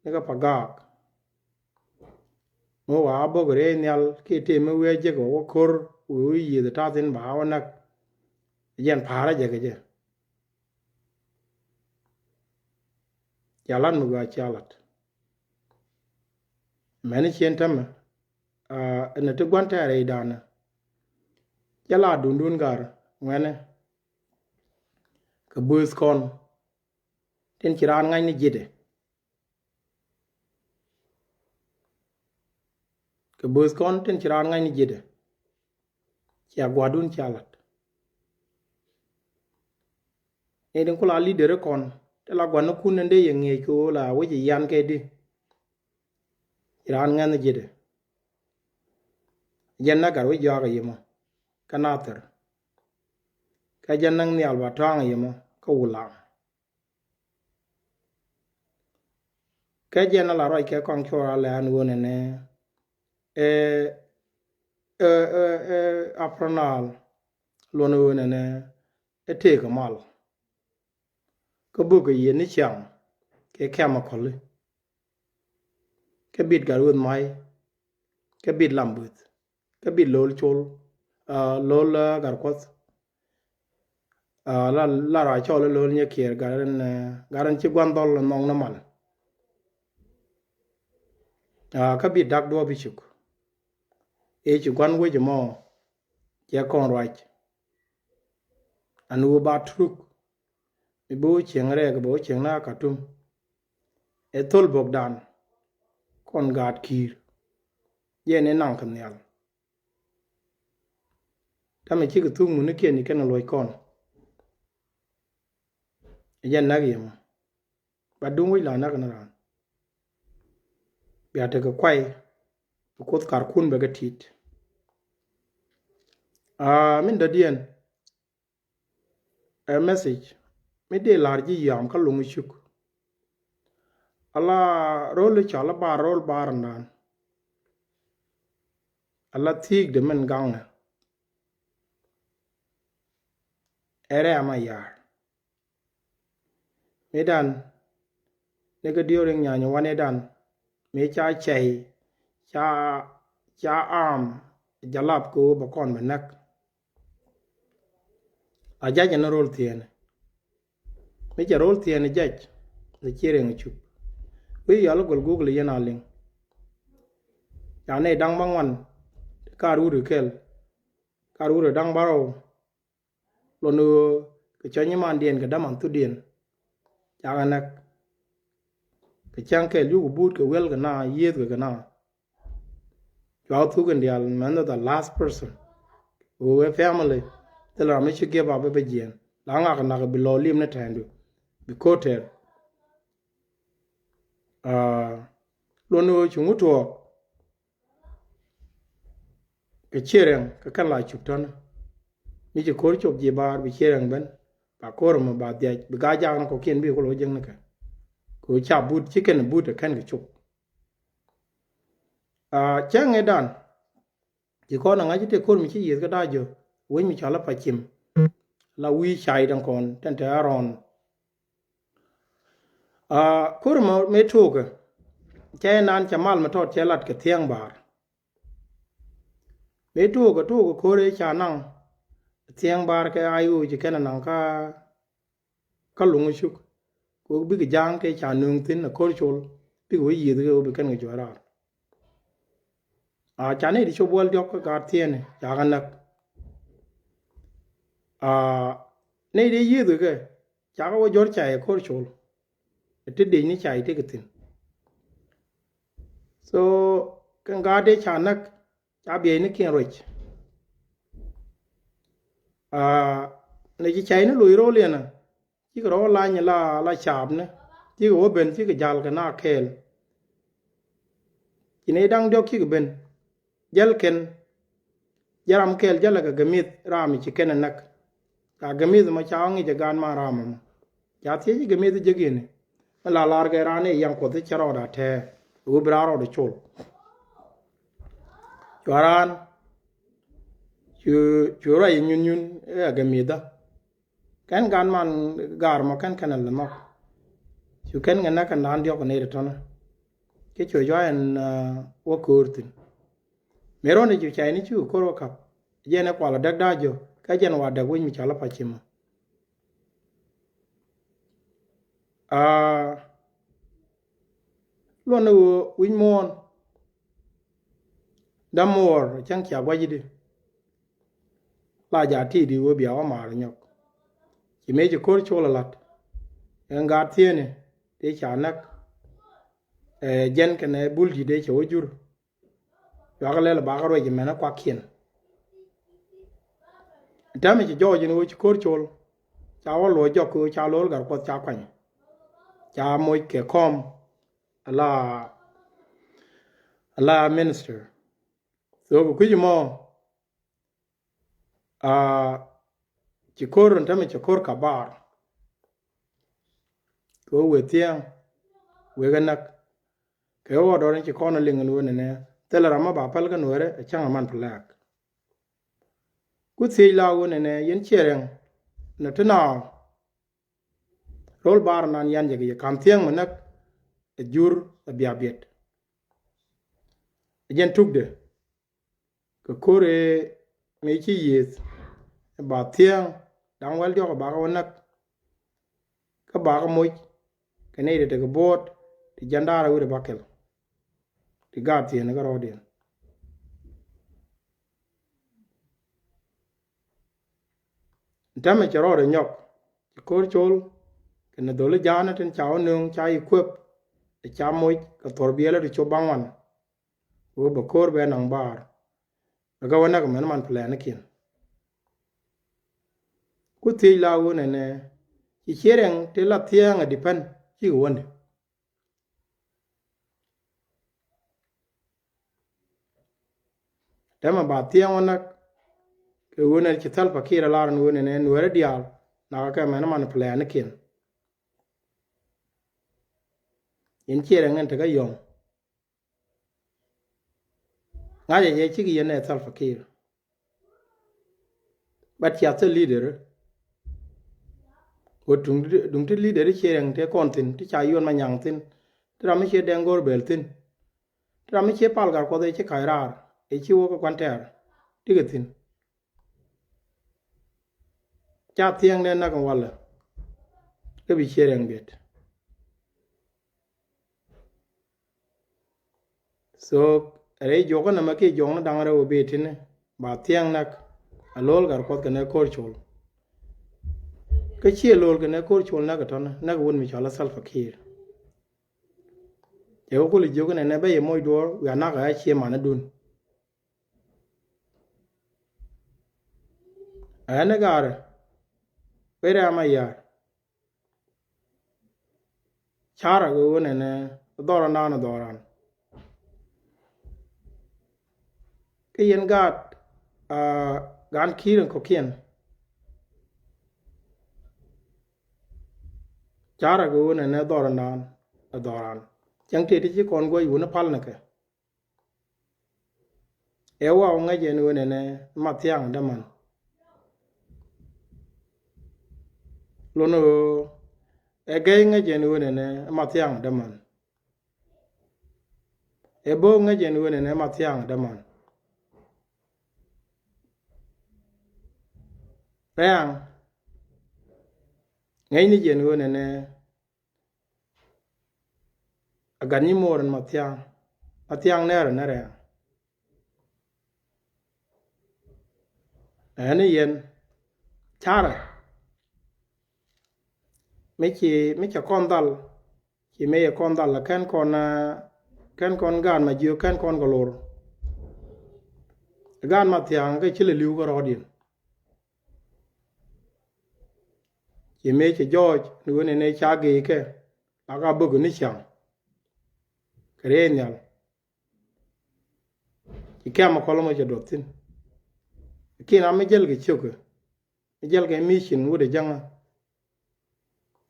ni kɛ Pagak. Mi wa a bok rɛy nhial kiɛ tëë mi wi̱i̱ a jek wä wä ko̱r wi̱i̱ wä yiëth ta̱thi̱n ba a wä näk. Jɛn pa̱a̱rä jɛ kɛ jɛ. Cia lat mi gɔaa cia lat. Mɛni cien tämɛ, ah, ɛn ti gua̱n tɛɛr rɛy danɛ. Jɛ la dundun gar ŋuɛnɛ. Kɛ bööth kɔn tin ci raan ŋa̱cni ji̱dɛ. Kɛ bööth kɔn tin ci raan ŋa̱cni ji̱dɛ. Cia gua̱dun cia lat. Ni tin kula leader kɔn ti la gua̱nikun ni dee yɛ ŋi̱eec kɛ ɣöö la wec i̱ yan kɛ di. Ci raan ŋa̱cni ji̱dɛ. Jɛn na gat wec jɔak a yimɔ kä Nathir. Kä jɛn naŋ nhial ba tɔ̱a̱ŋ a yimɔ kä Wulaŋ. Kä jɛn a la ruac kɛ kɔaŋ cuɔr a lɛ an ɣöö nɛnɛ ɛ, ɛ, ɛ, ɛ Apranal luɔn ɣöö nɛnɛ ɛ tëëkä mal. Kä bukɛ yiëë ni ciaŋ kɛ kɛmɛ kɔli. Kä bit gat weth ma̱y. Kä bit lam buth. Kä bit lo̱l col, ah, lo̱l, ah, gat kuɔth. Ah, la, la ra cɔl lo̱l nyɛ kiɛɛr gat in, eh, gat in ci gua̱n dhɔl nhɔŋ ni mal. Ah, kä bit dak duɔ̱ɔ̱p i̱ cuk. I̱ ci gua̱n wec ɛmɔ cɛ kɔn ruac. An wu ba truk. Mi bi wä cieŋ rɛɛk bɛ wä cieŋ na Katum. Ɛ thol bokdan kɔn gaat ki̱i̱r. Yɛn ɛ naŋ kɛ nhial. Tamɛ cikɛ thuk muni kiɛn i̱ kɛn luɔc kɔn. Ɛ jɛn näk yɛ mɔ. Ba duŋ wi̱c la näk ni raan. Bia tekɛ kuay. Bi kuoth karkun bɛ kɛ ti̱i̱t. Aa, min dɔ̱diɛn. Ɛ message mi dee la̱r ji̱ yam kä luŋ cuk. Ala ro̱l i̱ cɔal i̱ bar ro̱l bar ndan. Ala thi̱i̱k de min gaŋnɛ. Ɛ rɛm a ya̱r. Mi dan ni kä diööriŋ nyany wanɛ dan mi ca cɛy ca, ca am jalap kɛ wä bɛ kɔn bɛ näk. A jac ɛn ro̱l thieenɛ. Mi cɛ ro̱l thieenɛ jac ni ciɛ riɛŋ cup. Wi̱i̱ yɔl gol guk li yɛn a liŋ. Ca nɛy da̱ŋ bä ŋuan ti kaar wut kɛ kɛl. Kaar wut da̱ŋ bä rɔw. Luɔn ɣöö kɛ cɔny imandiɛn kɛ daman thutdiɛn. Cakɛ näk. Kɛ cäŋ kɛl yuk buut kɛ wiɛl kɛ na yiëëth kɛ kɛ na. Cua thuk in diaal mɛn the last person. Ɣöö ɛ family thil ram mi ci give up ɛ bɛ jiɛn la ŋak nak bi lɔ lim ni tɛɛndu. Bi ko̱tɛr. Aa, luɔn ɣöö cuŋ wä tuɔɔk. Kɛ ciɛ rɛŋ kɛ kɛn la cuk tɔ̱nä. Mi ci ko̱r cop ji̱ baar bi ciɛ rɛŋ ben. Ba ko̱r mɔ ba dhiac bi gaa jak ni kɔkiɛn bi kul wä jiäkni kɛ. Kɛ wä ca but ci kɛn but ɛ kɛn kɛ cop. Aa, cäŋ ɛ dan. Ci kɔn a ŋa̱c i̱ tëë ko̱r mi ci yiëth kä da̱a̱ jɔ̱, wec mi cɔal a Pacim. La wi̱i̱ cay tin kɔn tin te a rɔn. Aa, ko̱r mɔ mëë tuɔɔkä, cɛ nan cɛ mal mi tɔt cɛ lat kɛ thiäŋ baar. Mëë tuɔɔkä, tuɔɔkä ko̱r ëë ca naŋ thiäŋ baar kɛ a yo̱o̱ ci kɛn a naŋ ka, ka luŋ cuk. Kɛ ɣöö bikɛ ja̱a̱ŋ kɛ ca nööŋ thi̱n a ko̱r col, bikɛ wä yiëth kɛ ɣöö bi kɛn kɛ juɔ̱ɔ̱r raar. Aa, ca nɛy ti cop wäl diɔ̱k kä gaat thieenä, ca kɛ näk. Aa, nɛy ti yiëëth kɛ, ca kɛ wä jɔ̱r cay ɛ ko̱r col. Ɛ ti dec ni cay ti kɛ thi̱n. So, kɛn gaat dee ca näk, ca biɛy ni kiɛn ruec. Aa, nɛ ci cay ni loc ro̱l yɛn ɛ, cikɛ rɔ lany la, la caapni, cikɛ wä ben, cikɛ jal kɛ na kɛɛl. Ci nɛy da̱ŋ diɔ̱k cikɛ ben. Jäl kɛn, jɛ ram kɛɛl jälɛ kɛ gɛmith ram ci kɛn ɛ näk. Ca gɛmith mɔ ca ŋi̱c ɛ gaan man ram mɔ. Ca thiec i̱ gɛmith jek yɛn i̱ mi la lar kɛ raan i̱ yɛn Kuɔth i̱ cɛ rɔɔdɛ tɛɛ, ɛ wä bi raan rɔɔdɛ col. Cua raan cu, cu ruac i̱ nyun nyun i̱ ɛ gɛmithä. Kɛn gan man gaar mɔ kɛn kɛn a lɛ nhɔk. Cu kɛn kɛ näk kɛn da̱a̱n diɔ̱k kɛ nɛy tɔ̱tɔ̱nä. Kɛ cuɛ jɔ̱a̱c ɛn, aa, wä köör thi̱n. Mëë ruɔ̱n i̱ cu cayni cu ko̱r wä ka̱p. Jɛn ɛ kual ɔ däk da̱a̱ jɔ̱, kä jɛn wa däk wec mi cɔal a Pacim ɔ. Aa, luɔn ni ɣöö wi̱c muɔ̱ɔ̱n. Dämuɔɔr cäŋ cia gua̱c i̱di. La jaat ti̱i̱di ɣöö bia wä maar nyɔk. Ci mëë ci ko̱r col a la̱t. Ɛn gaat thieenä tëë ca näk. Ɛ, jɛn kɛnɛ bul di̱t ëë cɛ wä jur. Cuakɛ lɛl bakä ruec ɛmɛn ɛ kuakiɛn. Täämɛ ci jɔɔc ɛn ɣöö ci ko̱r col. Ca wä luɔc jɔk kɛ ɣöö ca lo̱l gat Kuɔth ca kuany. Ca moc kɛ kɔm. Ala, ala minister. So kɛ kui̱c mɔ, aa, ci ko̱r ɛn täämɛ ci ko̱r kabar. Kɛ ɣöö wëë thiäŋ, wëë kɛ näk. Kɛ ɣöö dɔ̱r in ci kɔn a liŋ ɛn ɣöö nɛnɛ, thilɛ ram mi ba päl kä Nuɛɛrɛ, ɛ cäŋ ɛ man pläk. Ku thiec la ɣöö nɛnɛ, yɛn ciɛ rɛŋ, nɛ ti naaw. Ro̱l bar nan yan jɛ kɛ yɛ ka̱n thiäŋ mi näk, ɛ jur, ɛ bia biɛt. Ɛ jɛn tukdɛ. Kɛ ko̱r ëë mëë ci yiëëth, ɛ ba thiäŋ, da̱ŋ wäl diɔ̱k ɛ bakɛ wä näk. Kä bakɛ moc, kɛ nɛy ti tekɛ buɔ̱ɔ̱t, ti jiɛn da̱a̱r ɛ wi̱r ɛ bakɛl. Ti gaat thieen kä rɔɔdiɛn. Täämɛ cɛ rɔɔdɛ nyɔk, ci ko̱r col, kɛnɛ dholi ja̱a̱nä tin ca wä nööŋ ca yi kuëp, ɛ ca moc, kɛ thor biɛlä ti cop baŋ wan. Wä bɛ ko̱r bɛ naŋ baar. Bɛ kɛ wä näk mɛn man plɛnikiɛn. Ku thiec la wä nɛnɛ, ci ciɛ rɛŋ ti la thiäŋ a depend, cikɛ wäni. Täämɛ ba thiäŋ wä näk, kɛ wä nɛ ci Salva Kiir lar ni wä nɛnɛ Nuɛɛrä diaal, nakä kɛ mɛn man plɛnikiɛn. Yɛn ciɛ rɛŋ ɛn tekä yɔ̱ŋ. Ŋa̱cä jɛ cikɛ yɛn ɛ Salva Kiir. But cia thil leader. Wä duŋ ti, duŋ ti leader ciɛ rɛŋ tëë kɔn thi̱n, ti ca yuɔn ma nyaŋ thi̱n. Ti ram mi ciɛ dɛŋ go̱r bɛl thi̱n. Ti ram mi ciɛ pal gat Kuɔth ëë ci ka̱c raar, ëë ci wä kä kuan tɛɛr. Tikɛ thi̱n. Ca thiäŋ dee näk walɛ. Kä bi ciɛ rɛŋ biɛt. So, rɛy juɔkä nɛmɛ kiɛ juɔkni da̱ŋ rɛw ɛ bee ti̱ni, ba thiäŋ näk, a lo̱l gat Kuɔth kɛnɛ ko̱r col. Kä ciɛ lo̱l kɛnɛ ko̱r col näk ɛ tɔ̱nɛ, näk wut mi cɔal a Salva Kiir. Cɛ wä kul jiök nɛnɛ bä yɛ moc duɔ̱ɔ̱r, wiaa nakä a ciɛ manädun. Ɛn ɛ gaarɛ, wee rɛ̈ɛ̈ ma ya̱a̱r. Carɛ kɛ ɣöö nɛnɛ dhɔr anan ɛ dhɔran. Kä yɛn gaat, aa, gaan Kiir in kɔ̱kiɛn. Carɛ kɛ ɣöö nɛnɛ dhɔr anan ɛ dhɔran. Cäŋ tëë ti ci kɔn guɔ̱c wuni pal ni kɛ. Ɛ Waw ŋäc ɛn ɣöö nɛnɛ Mathiaŋ däman. Luɔn ɣöö ɛ Gɛy ŋäc ɛn ɣöö nɛnɛ Mathiaŋ däman. Ɛ Bok ŋäc ɛn ɣöö nɛnɛ Mathiaŋ däman. Rɛ̈ɛ̈ŋ ŋäc ni jɛn ɣöö nɛnɛ a gat nyi moor ɛn Mathiaŋ. Mathiaŋ nɛɛr ɛn Rɛ̈ɛ̈ŋ. Ɛn yɛn carɛ mi ci, mi cɛ kɔn dhal, ci mëë yɛ kɔn dhal la kɛn kɔn, kɛn kɔn gaat ma jiök kɛn kɔn kɛ lor. Gaat Mathiaŋ kɛ ci lɛ li̱w kärɔɔdiɛn. Ci mëë cɛ jɔɔc ni wen ɛn ɛ ca gee kɛ la ka bök ni caŋ kɛ rɛy nhial. Ci kɛm a kɔl mɔ cɛ duɔth thi̱n. Lakin a mi jäl kɛ ciökɛ, mi jäl kɛ mission wut ɛ jäŋä.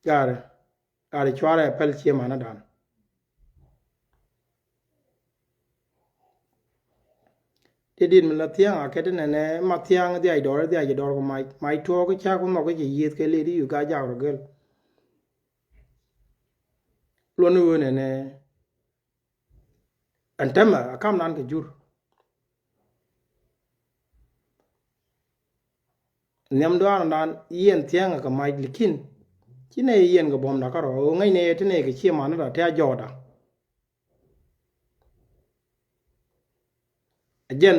Gaarɛ, gaarɛ cuarɛ ɛ päl ciëmanädan. Ti dit mi la thiaŋ a kɛ ti nɛnɛ Mathiaŋ dhiac dɔr, dhiac dɔr kɛ mac, mac tuɔɔk cak ku nhɔk kɛ cɛ yiëth kɛ leti yu ga jak rɔ gel. Luɔn ni wen ɛnɛ ɛn tämɛ a kam nan kɛ jur. Nhiam duaar nan yɛn thiaŋ kɛ mac likin ci nɛ yɛn kɛ buɔm dakä rɔ ɣöö ŋäc nɛ yɛ ti nɛ kɛ ciëmanäda ti a jɔɔda. A jɛn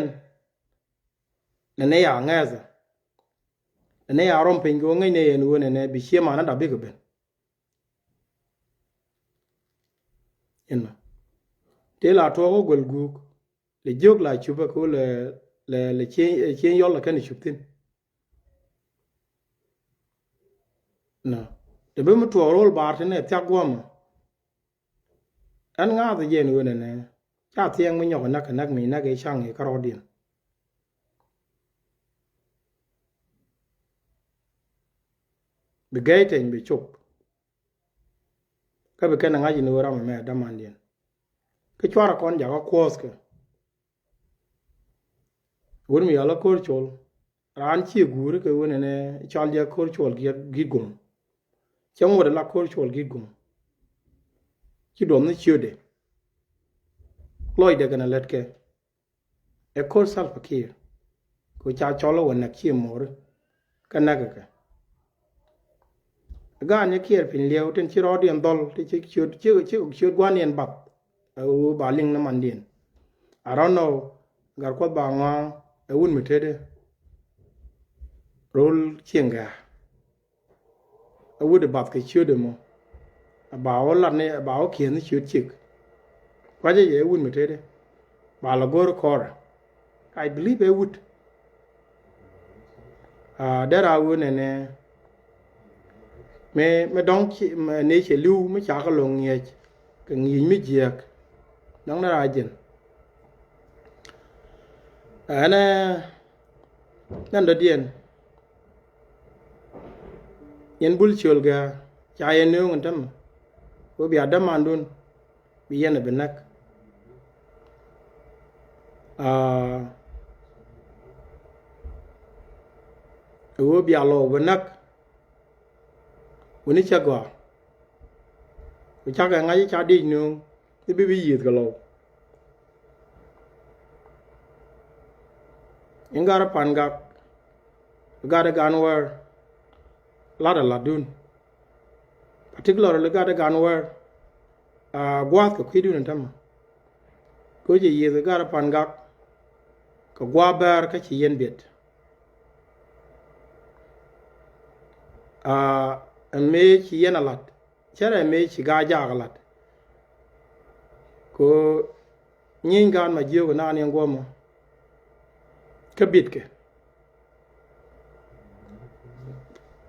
nɛ nɛ ya ŋɛɛthä. Nɛ nɛ ya rɔm piny kɛ ɣöö ŋäc nɛ yɛn ɣöö nɛ nɛ bi ciëmanäda bikɛ ben. Inɔ tëë la tuɔɔk kä guɛl guuk lɛ jiök la cupä kɛ ɣöö lɛ, lɛ, lɛ cieŋ, lɛ cieŋ yɔl lɛ kɛn cup thi̱n. Nɔ tɛ bi mi tuɔɔk ro̱l baar ti nɛ thiak guɔ̱mä. Ɛn ŋa̱a̱th jɛn ɣöö nɛnɛ ca thiɛŋ mi nyɔk ɛ näk kɛ näk mi näk ɛ caŋ ɛ kärɔɔdiɛn. Bi gɛy tɛny bi cop. Kä bi kɛn ɛ ŋa̱c in ɣöö ram ɛmɛ ɛ dämandiɛn. Kä cuarɛ kɔn jakä kuɔ̱ɔ̱thkɛ. Wut mi yɔl ɛ ko̱r col raan ciɛ guuri kɛ wen ɛnɛ cɔl jɛ ko̱r col gi̱i̱t, gi̱i̱t guŋ. Cɛ ŋot ɛ la ko̱r col gi̱i̱t guŋ. Ci duɔth ni ciötdɛ. Lɔcdɛ kɛn ɛ lätkɛ. Ɛ ko̱r Salva Kiir kɛ ca cɔl ɛ wä näk ciɛ mo̱ri. Kä näk kɛ kɛ Gaat nyɛ kiɛɛr piny liɛw tin ci rɔɔdiɛn dhɔl ti ci ciöt, ci, ci ciöt gua̱ndiɛn bath. Ɛ ɣöö ba liŋ ni mandiɛn. I don't know, Gatkuɔth ba ŋɔaŋ ɛ wut mi tetdɛ. Ro̱l cieŋ gɛ̈ɛ̈. Ɛ wut ɛ bath kɛ ciötdɛ mɔ. Ɛ ba wä lat ni, ɛ ba wä kiɛth ni ciöt ciek. Kuacä jɛ ɛ wut mi tetdɛ. Ba la go̱r kɔrɛ. I believe ɛ wut. Aa, dee raa ɣöö nɛnɛ mëë, mëë dɔ̱ŋ ci, mëë nɛy cɛ li̱w mi ca kä lo̱ŋ ŋi̱eec kɛ ŋi̱i̱c mi jiääk. Dɔ̱ŋ dee raa jɛn. Ɛnɛ nɛn dɔ̱diɛn. Yɛn Bul Ciöl Gɛ̈ɛ̈ ca yɛn nööŋ ɛn tämɛ. Wee bia dämandun bi yɛn ɛ bi näk. Aa, ɛ ɣöö bia lɔw bi näk. Wuni cä gɔaa. Ku cakɛ ŋa̱c ca diec nööŋ i̱ bi bi yiëëth kɛ lɔw. In gat ɛ pan gak, gat ɛ gan wäär, lat ɛ latdun. Particularly gat ɛ gan wäär, aa, gua̱a̱th kɛ kui̱dun ɛn tämɛ. Kɛ ɣöö ci yiëëth kɛ gat ɛ pan gak kɛ gua̱a̱th bäär kä ci yɛn biɛt. Aa, ɛ mëë ci yɛn a la̱t, cärɛ mëë ci Gaa-jaak a la̱t. Kɛ ɣöö nyieeny gaat ma jiök ɛ naan yɛn guɔ̱mä kä bitkɛ.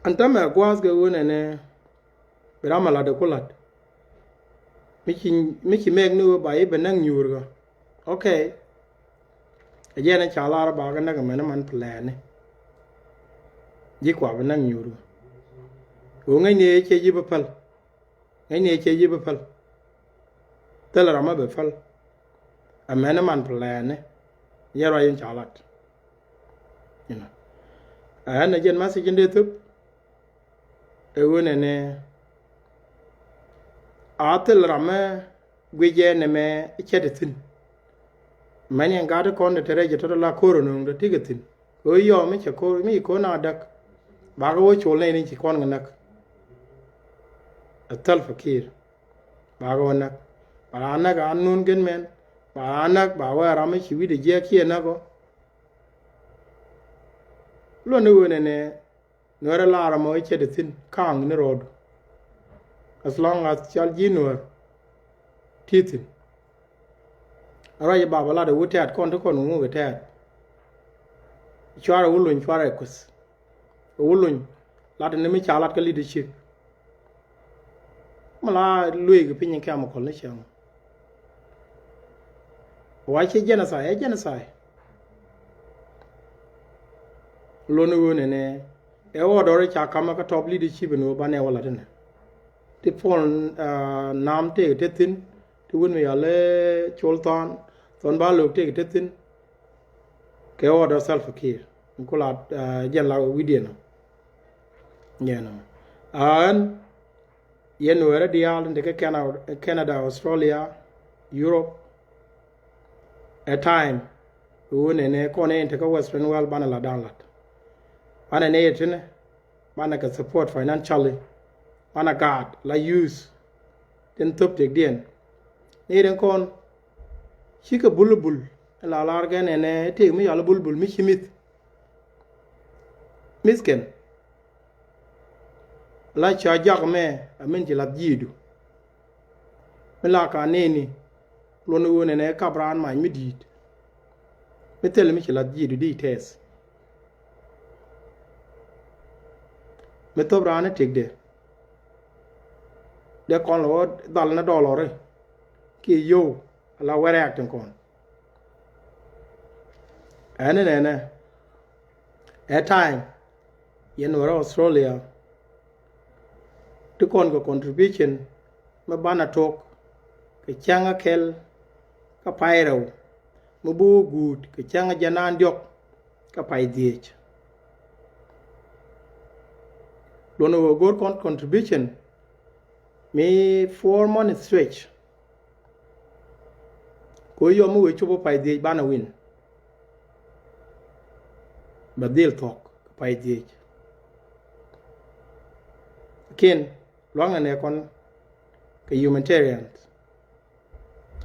Ɛn tämɛ gua̱a̱th kɛ ɣöö nɛnɛ bi ram a la̱t ɛ ku la̱t. Mi ci, mi ci mɛk ni ɣöö ba i̱ bɛ näk nyuurkä. Okay. Ɛ jɛn ɛ ca lar ba kɛ näk ɛmɛn man plɛɛni. Ji̱ kua bɛ näk nyuurkä. Ɣöö ŋäcni ëë cɛ ji̱ bä päl. Ŋäcni ëë cɛ ji̱ bä päl. Thilɛ ram ɛ bɛ päl. Ɛmɛn man plɛɛni. Yɛn ruac in ca lat. You know. Ɛn ɛ jɛn message in dee thöp. Ɛ ɣöö nɛnɛ a thil ram mɛ guic jɛ nɛmɛ cɛ te thi̱n. Mɛn yɛn gat kɔn te te rɛc tɔt la ko̱r nööŋ te ti kɛ thi̱n. Kɛ ɣöö yɔɔ mi cɛ ko̱r mi ko̱r na däk. Bakɛ wä col nɛy ni ci kɔn kɛ näk. Ɛ Salva Kiir. Bakɛ wä näk. Ba raan näk a nun gɛn mɛn. Ba raan näk ba wä ram mi ci wi̱cdɛ jiɛk kiɛ näk ɔ. Luɔt ni ɣöö nɛnɛ Nuäärä lar ɛmɔ i̱ cɛ te thi̱n ka̱a̱ŋ ni ro̱o̱du. As long as cal ji̱ Nuäär ti thi̱n. A ruac i̱ baba lat ɛ wut tɛ̈t kɔn ti kɔn ŋuk ɛ tɛ̈t. Cuarɛ wut luny cuarɛ kueth. Ɛ wut luny lat ni mi ca lat kä leadership. Mi la lueek piny in kɛm kɔl ni cäŋ. Wa ci genocide, ɛ genocide. Lon ɣöö nɛnɛ ɛ order ca kamä kä top leadership in ɣöö banɛ wä lat inɛ. Ti puɔl, ah, nam tëëk te thi̱n, ti wut mi yal i̱ col thɔn, thɔn ba lo̱k tëëk te thi̱n. Kɛ order Salva Kiir in ku la, ah, jɛn la wi̱diɛn ɔ. Jɛn ɔ. Aa, ɛn yɛn Nuäärä diaal in te kä Canada, Canada, Australia, Europe. Ɛ time ɣöö nɛnɛ kɔn in te kä Western world banɛ la da̱a̱n lat. Banɛ nɛy tinɛ banɛ kɛ support financially. Banɛ gaat la use tin thöp tëkdiɛn. Nɛy tin kɔn cikɛ bulbul in la lar kɛ nɛnɛ tëëk mi yal bulbul mi ci mi̱th. Mi̱th kɛn la ca jak mɛ a min ci lath ji̱i̱du. Mi la ka neni luɔn ɣöö nɛnɛ kap raan mac mi di̱i̱t. Mi thil mi ci lath ji̱i̱du di tɛth. Mi thop raan i̱ tëkdɛ dee kɔn lɔ wä dhal ni dɔlɔri kiɛ yio̱w ala wɛrɛ acting kɔn. Ɛn inɛnɛ ɛ time yɛn wärä Australia ti kɔn kɛ contribution mi banɛ tok kɛ cäŋ a kɛl kä pay rɛw mi bi wä guut kɛ cäŋ a jɛn naan diɔk kä pay dhiec. Luɔn ɛ wä go̱r kɔn contribution mi four months stretch. Ko yɔm mi wee cop pay dhiec banɛ win. Bɛ dhil thɔk pay dhiec. Kin luaŋ nɛ kɔn kɛ humanitarian.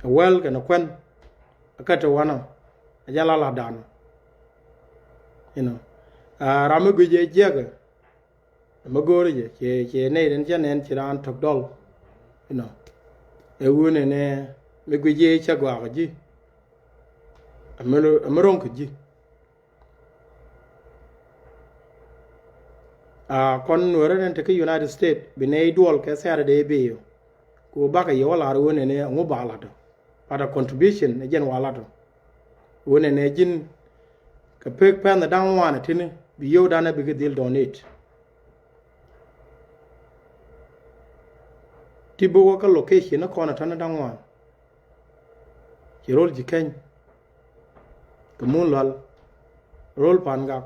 Ɛ wäl kɛn ɛ kuän ɛ kä te wanɔ ɛ jɛn la la danɔ. You know, ram mi guic ɛ jiäkɛ. Mɛ go̱o̱rä jɛ ciɛ ciɛ nɛy den cä nɛn ci raan tök dɔl. You know, ɛ wun ɛnɛ mi guic yee cä gɔaa kɛ ji̱. Ɛmɛ ro̱ŋ kɛ ji̱. A kɔn nuɔrä den te kä United States bi nɛy duɔl kɛ Saturday bi yɔ. Ku bakɛ yɛ wä lar wun ɛnɛ ɛŋu ba lat ɔ. But a contribution ɛ jɛn wa lat ɔ. Wun ɛnɛ ji̱n kɛ pek pɛn da̱ŋ wan ɛ tini bi yio̱w dan ɛ bikɛ dhil donate. Ti bi wä kä location ni kɔn ɛ tɔn da̱ŋ wan. Ci ro̱l ji̱ keny kɛ mun lual ro̱l pan gak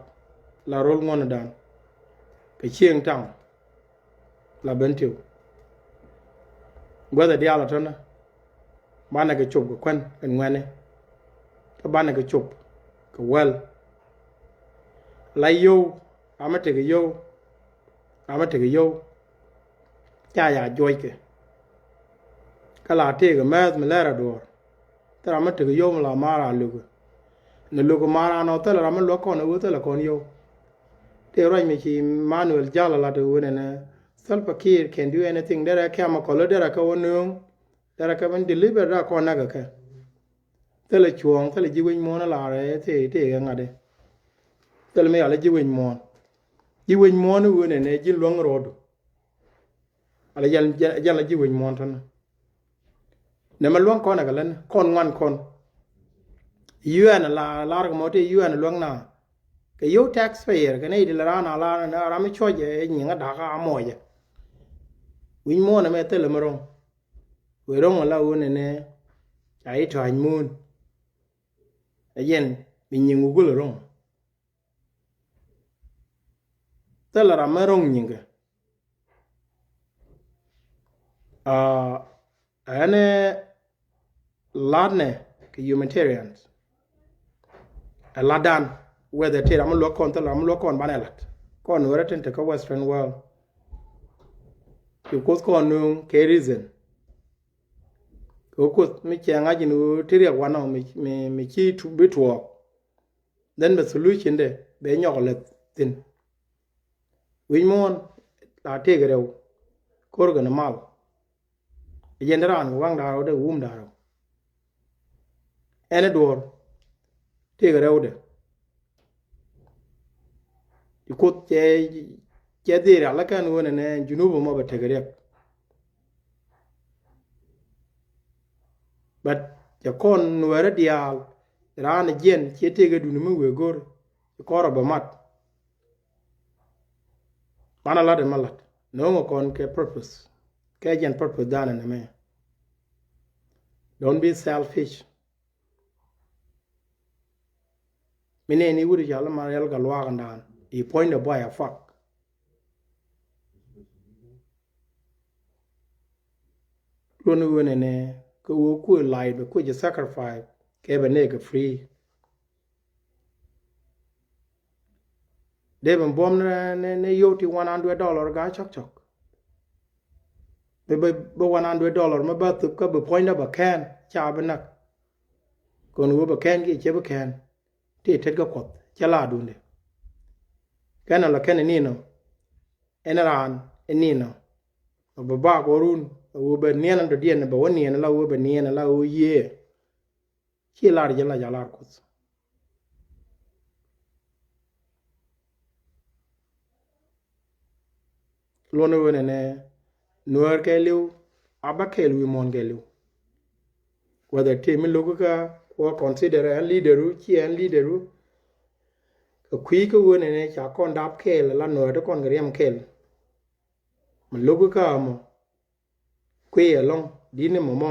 la ro̱l ŋuɔ̱n dan kɛ cieŋ taŋ. La ben tiw guäth ɛ diaal ɛ tɔn banɛ kɛ cop kɛ kuän kɛ ŋuɛni. Kä banɛ kɛ cop kɛ wäl la yio̱w. Amɛ tekɛ yio̱w amɛ tekɛ yio̱w. Ca ya juɔckɛ kä la tëëkɛ mɛth mi lɛr a duɔ̱ɔ̱r. Thil ram mi tekɛ yio̱w mi la maar a lo̱kɛ ni lo̱kɛ maar a nɔ thilɛ ram mi luäk kɔn a wee thilɛ kɔn yio̱w. Tëë ruac mi ci Manuel jal a lat a wee nɛnɛ Salva Kiir can do anything. Derɛ kɛm a kɔl derɛ kɛ wä nööŋ derɛ kɛ ben deliver da kɔn näk a kɛ. Thilɛ cuɔ̱ɔ̱ŋ thilɛ ji̱ wec muɔ̱ɔ̱n a lar a tëë tëë kɛ ŋa̱t. Thilɛ mi yal a ji̱ wec muɔ̱ɔ̱n ji̱ wec muɔ̱ɔ̱n a wee nɛnɛ ji̱ luäŋ ro̱o̱du. Ala jal jal la ji̱ wec muɔ̱ɔ̱n tɔn. Nɛ mɛ luäŋ kɔn ɛ kɛ län kɔn ŋuan kɔn. U N la lar kɛ mɔ ti U N luäŋ na kɛ yio̱w taxpayer kɛ nɛ i̱ ti la raan a lar ram mi cuɔc ɛ nyiŋ a da̱k a mɔcɛ. Wi̱c muɔ̱ɔ̱n ɛmɛ thilɛ mi ro̱ŋ. Wee ro̱ŋ ala wun ɛnɛ ca i̱ tɔ̱a̱c muun. Ɛ jɛn Bi nyiŋ wä gul ro̱ŋ. Thilɛ ram mi ro̱ŋ nyiŋkɛ. Aa, ɛn ɛ latnɛ kɛ humanitarians. Ɛ latdan, whether ti ram mi luäk kɔn, thilɛ ram mi luäk kɔn banɛ lat. Kɔn wärä tin te kä Western world. Ci Kuoth kɔn nööŋ kɛ reason. Kɛ Kuoth mi cɛ ŋa̱c in ɣöö ti riɛk wanɔ mi, mi, mi ci tu-, bi tuɔɔk. Then bɛ solution dɛ bɛ nyɔk lɛ thin. Wi̱c muɔ̱ɔ̱n la tëëk rɛw. Ko̱r kɛn mal. Ɛ jɛn dee raan kɛ waŋ da̱a̱r rɛw dee wum da̱a̱r rɛw. Ɛn ɛ duɔ̱ɔ̱r tëëk rɛw dɛ. Ci Kuoth cɛ, cɛ dhil rial lä kɛn ɣöö nɛnɛ Junub ɛmɔ bɛ tekɛ riɛk. But cɛ kɔn Nuɛɛrä diaal raan ɛ jiɛn ciɛ tëëk ɛ duni mi wëë go̱r ci kɔn rɔ bɛ mat. Manɛ lat ɛmɛ lat. No̱o̱ŋɛ kɔn kɛ purpose. Kɛ jɛn purpose danɛ nɛmɛ. Don't be selfish. Mi nɛɛni wut i̱ ca lä ma riɛl kɛ luaak in daan i̱ puɔ̱nydɛ buay a fuck. Luɔ̱n i̱ wen ɛnɛ kä wee kuëë life bɛ kuëë jɛ sacrifice kɛ bɛ nɛɛkɛ free. Dee ben buɔ̱m ni, ni, ni yio̱w ti one hundred dollar gaa cɔk cɔk. Bi, bi, bi one hundred dollar mi ba thop kä bi puɔ̱nydä bä kɛn ca bi nak. Kɔn wee bä kɛn ki cɛ bi kɛn ti tet kä Kuɔth cɛ la duundɛ. Kɛn ala kɛn ni nɔ ɛn raan ɛn ni nɔ. Bä ba kɔ run wee bä niɛn an dɔ̱diɛn bä wä niɛn la wee bä niɛn la wee yiëë. Ci lar jɛ la ja lar Kuoth. Luɔn wen ɛnɛ Nuäär kɛɛliw a bä kɛɛl wi̱i̱ muɔ̱ɔ̱n kɛɛliw. Whether ti mi lo̱k kä wä consider ɛn leader wu ci ɛn leader wu. Kɛ kui̱ kä wen ɛnɛ ca kɔn dap kɛɛl la Nuäär ti kɔn kɛ riɛm kɛɛl. Mi lo̱k kä mɔ kui̱ ɛlɔ̱ŋ di̱t ni mɔmɔ.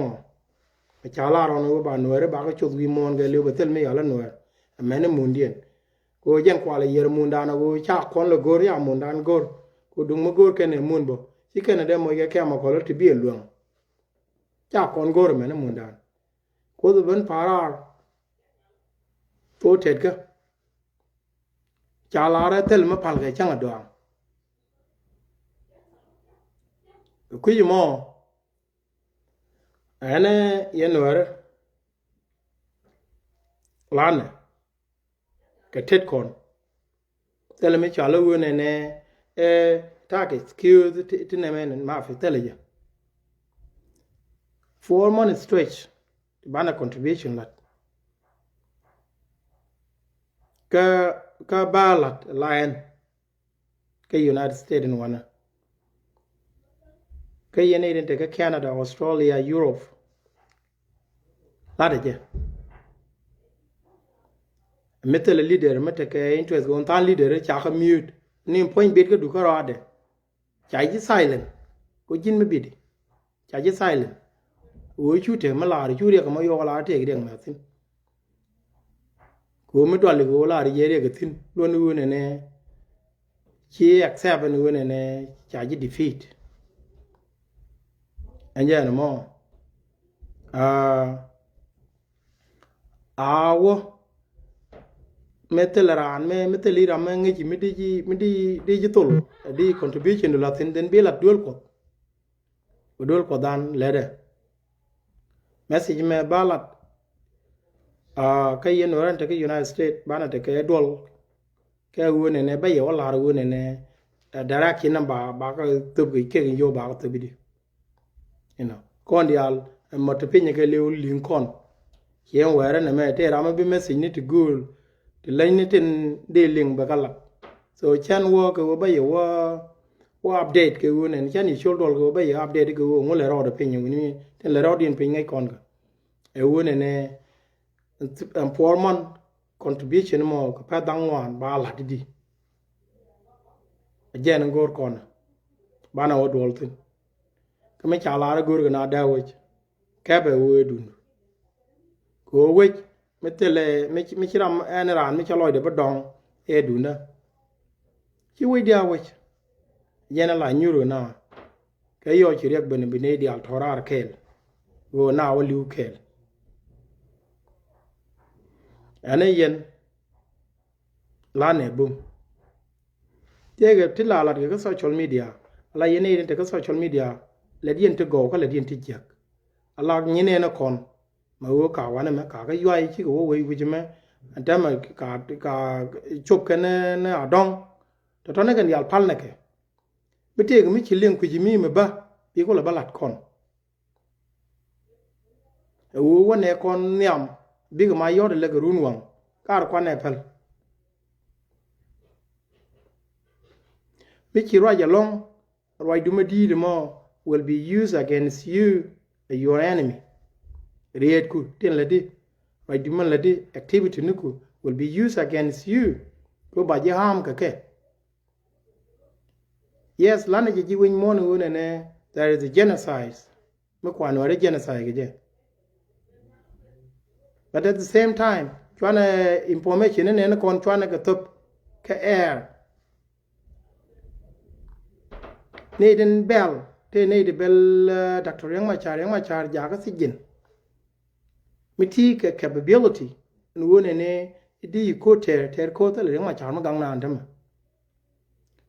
Ɛ ca lar ɣɔn ɣöö ba Nuɛɛri bakɛ coth wi̱i̱ muɔ̱ɔ̱n kɛɛliw bɛ thil mi yɔl ɛ Nuɛɛr. Ɛmɛn i̱ mundiɛn kɛ ɣöö jɛn kual ɛ yiër mundan ɛ ɣöö ca kɔn lɛ go̱r ya mundan go̱r. Kɛ duŋ mi go̱r kɛn ɛ mun bä ci kɛn ɛ dee moc kɛ kɛm ɛ kɔl ti bi ɛ luäŋ. Ca kɔn go̱r ɛmɛn i̱ mundan. Kuoth ɛ ben pa̱a̱r raar thok tetkä. Ca lar ɛ thil mi pal kɛ cäŋ ɛ dɔaŋ. Kui̱c mɔ ɛn ɛ yɛ Nuɛɛri. Lanɛ kɛ tet kɔn. Thilɛ mi cɔal i̱ wen ɛnɛ ɛ ta̱a̱ kɛ excuse ti, ti nɛmɛ ma fi thilɛ jɛ. Four months stretch banɛ contribution lat. Kä, kä ba lat la ɛn kä United States in wanɛ. Kä yɛn i̱ rin te kä Canada, Australia, Europe. Latɛ jɛ. Mi thilɛ leader mi tekɛ interest kɛ ɣän tha̱a̱ŋ leader ca kä mute ni puɔ̱ny bet kä dukä rɔadɛ. Ca ji̱ silent. Kɛ ji̱n mi bidi ca ji̱ silent. Ɣöö cu tek mi laar cu riɛk kɛ mɔ yɔɔk laar tëëk riɛk mɛ thi̱n. Kɛ ɣöö mi duali kɛ ɣöö laar jɛ riɛk kɛ thi̱n luɔ̱n i̱ ɣöö nɛnɛ. Ci accept ɛn ɣöö nɛnɛ ca ji̱ defeat. Ɛn jɛ ɛn mɔ. Aa, a wä mi thil raan mi, mi thil i̱ ram mi ŋi̱ci mi di ji̱, mi di, di ji̱ thol di contribution du la thi̱n dhin bi la duel Kuɔth. Bi duel Kuɔth dan lɛtdɛ. Message mɛ ba lat. Aa, kä yɛn wä rɛn te kä United States banɛ te kɛ duɔl. Kɛ ɣöö nɛnɛ bä yɛ wä la̱r ɣöö nɛnɛ, ɛ, direction namba ba, ba kä thöp kɛ kek in yio̱w ba kä thöp i̱di. You know, kɔn diaal ɛmɔ ti piny kɛ liw li̱ŋ kɔn. Ciɛ wɛɛrɛ nɛmɛ tëë ram mi bi message ni ti gööl ti leny ni tin dee liŋ bɛ kä lat. So cɛn wä kɛ wä bä yɛ wä, wä update kɛ wä nɛn cɛn yɛ col duɔl kɛ wä bä yɛ update kɛ wä ŋu lɛ rɔɔdɛ piny wä ni tin lɛ rɔɔdiɛn piny ŋäc kɔn kɛ. Ɛ wä nɛnɛ ɛn puɔr man contribution mɔ kɛ pɛ̈th da̱ŋ ŋuan ba lat di. Ɛ jɛn in go̱o̱r kɔn banɛ wä duɔl thi̱n. Kä mi ca lar in go̱o̱r kɛ na dee wec kɛpɛ wee dun. Kɛ wee wec mi thilɛ, mi, mi ci ram ɛn raan mi ca lɔcdɛ bi dɔŋ ɛ duundä. Ci wec diaal wec. Yɛn a la nyuur ɣöö na kɛ yɔc ci riɛk ben bi nɛy diaal tɔ̱ raar kɛɛl. Ɣöö na wä li̱w kɛɛl. Ɛn ɛ yɛn la nɛ bum. Tëëkɛ ti la lat kɛ kä social media. A la yɛn nɛy tin te kä social media. Lɛt yɛn ti gɔw kä lɛt yɛn ti jiäk. A la nyin ɛn ɛ kɔn. Mɛ ɣöö ka wanɛ mɛ ka kä yuay cikɛ wä wec wi̱c mɛ. Ɛn täämɛ ka, ka cop kɛ ni, ni a dɔ̱ŋ. Tɔ̱tɔ̱ ni kɛn diaal pal nɛ kɛ. Mi tëëkɛ mi ci liŋ kui̱ci mi mɛ bä bi kulɛ bä lat kɔn. Ɛ ɣöö wä nɛ kɔn nhiam bikɛ ma yɔ̱t ɛ lɛ kɛ run waŋ. Kar kuanɛ päl. Mi ci ruac ɛlɔ̱ŋ, ruacdu mi di̱i̱t ɛmɔ will be used against you, your enemy. Rietku tin lätdi, ruacdu mi lätdi, activity niku will be used against you. Kɛ ba ji̱ harm kɛ kɛ. Yes, lanɛ jɛ ji̱ winy muɔ̱ɔ̱n ɣöö nɛnɛ there is a genocide. Mi kuan wä ri genocide kɛ jɛ. But at the same time, cuanɛ information ni nɛn kɔn cuanɛ kɛ thop kɛ air. Ni tin bɛl, te ni ti bɛl, uh, Doctor Riek Machar, Riek Machar jakä sijin. Mi ti kɛ capability, ni wä nɛnɛ di ko tɛr, tɛr ko thil Riek Machar mi gaŋ naan tämɛ.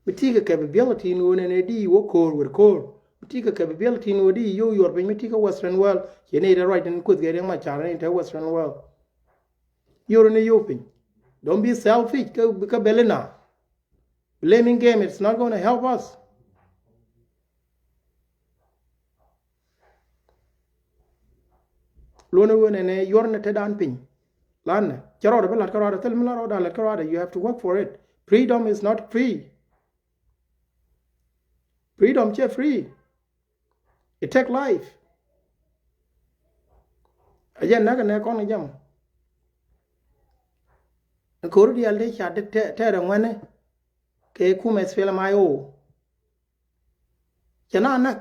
Mi ti kɛ capability ni wä nɛnɛ di wä ko̱o̱r wër ko̱o̱r. Mi ti kɛ capability ni wä di yio̱w yuɔr piny mi ti kɛ Western world. Ciɛ ni ti ruac tin kuth kɛ Riek Machar ni ti Western world. Yor ni yio̱w piny. Don't be selfish kä, kä bɛl ina. Blaming game, it's not gonna help us. Luɔnɛ wen ɛnɛ yuɔr nɛ te dan piny. Lanɛ cɛ rɔɔdɛ bi lat kä rɔɔdɛ, thil mi la rɔɔdɛ lat kä rɔɔdɛ, you have to work for it. Freedom is not free. Freedom cɛ free. It take life. A jɛ näk ɛnɛ kɔn jam. Ko̱r diaal dee ca tɛɛrɛ ŋuɛni kɛ kumɛ SPLM-IO. Cɛ na näk,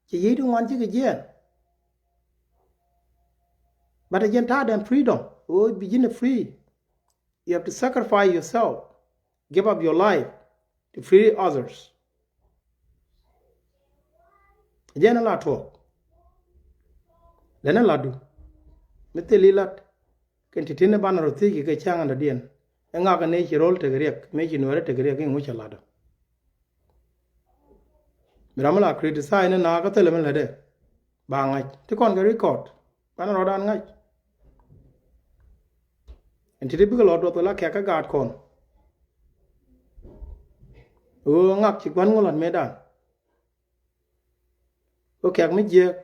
cɛ yiey ti ŋuan cikɛ jiɛɛn. But a jɛn ta̱a̱ dɛm freedom, ɣöö bi ji̱n a free. You have to sacrifice yourself, give up your life to free others. Jɛn a la tuɔɔk. Lɛn a latdu mi thil ilat. Kɛn ti tin banɛ rɔ thiec kɛ kɛ cäŋ ɛn dɔ̱diɛn. Ɛ ŋak ɛ nɛy ci ro̱l tekɛ riɛk, mëë ci nuɛɛrä tekɛ riɛk i̱ ŋucä latdä. Mi ram mi la criticize ni naath kä thilɛ mi lätdɛ. Ba ŋa̱c ti kɔn kɛ record. Banɛ rɔɔdan ŋa̱c. Ɛn ti ti bikɛ lɔ duɔth kɛ la kɛ̈k kä gaat kɔn. Ɣöö ŋak ci gua̱n ŋuɔ̱t la̱t mëëdan. Ɣöö kɛ̈k mi jiääk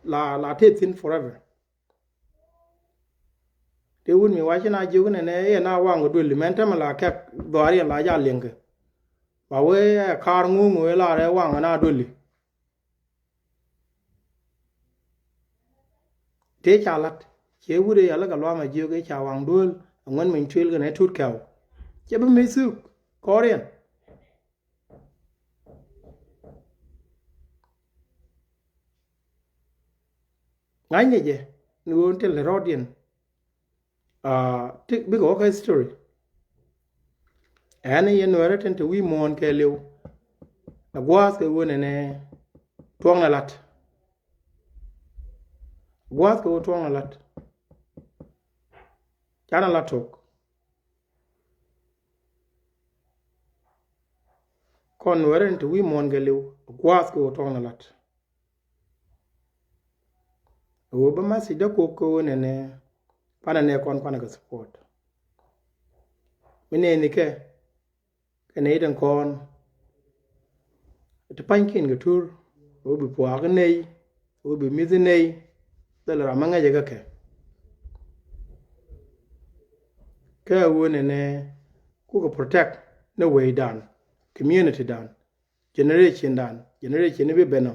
la, la tëë thi̱n forever. Tëë wut mi wa̱c ci na jiök inɛnɛ i̱ ɛn a waŋ ɛ duëli mɛn tämɛ la kɛ̈k dhɔaar yɛn la jal liɛŋkɛ. Ba wee ɛ ka̱a̱r ŋuuŋ wee lar ɛ waŋ ɛn a duëli. Tëë ca la̱t ciɛ wut ɛ yal kɛ luaam a jiök i̱ ca waŋ duël ɛ ŋuɛn miny tuël kɛnɛ tut kɛw. Cɛ bi mi thuk kɔɔriɛn. Ŋa̱cni jɛ ni ɣöö tin lɛ rɔɔdiɛn. Aa, ti bikɛ wä kä history. Ɛn yɛn nuɛrɛ tin te wi̱i̱ muɔ̱ɔ̱n kɛɛliw. Ɛ gua̱a̱th kɛ ɣöö nɛnɛ tuɔ̱ŋnɛ la̱t. Gua̱a̱th kɛ ɣöö tuɔ̱ŋnɛ la̱t. Canɛ la̱t tuɔ̱k. Kɔn nuɛrɛ tin te wi̱i̱ muɔ̱ɔ̱n kɛɛliw. Ɛ gua̱a̱th kɛ ɣöö tuɔ̱ŋnɛ la̱t. Ɛ ɣöö bä message dä kok kä ɣöö nɛnɛ panɛ nɛ kɔn kuanɛ kɛ support. Mi nɛɛni kɛ kɛ nɛy tin kɔn ti pa̱nykiɛn kɛ tur, ɛ ɣöö bi puaak i̱ nɛy, ɛ ɣöö bi mi̱th i̱ nɛy. Thilɛ ram mi ŋäcɛ kä kɛ. Kɛ ɣöö nɛnɛ kukɛ protect ni wecdan, community dan, generation dan, generation ni bi ben ɔ.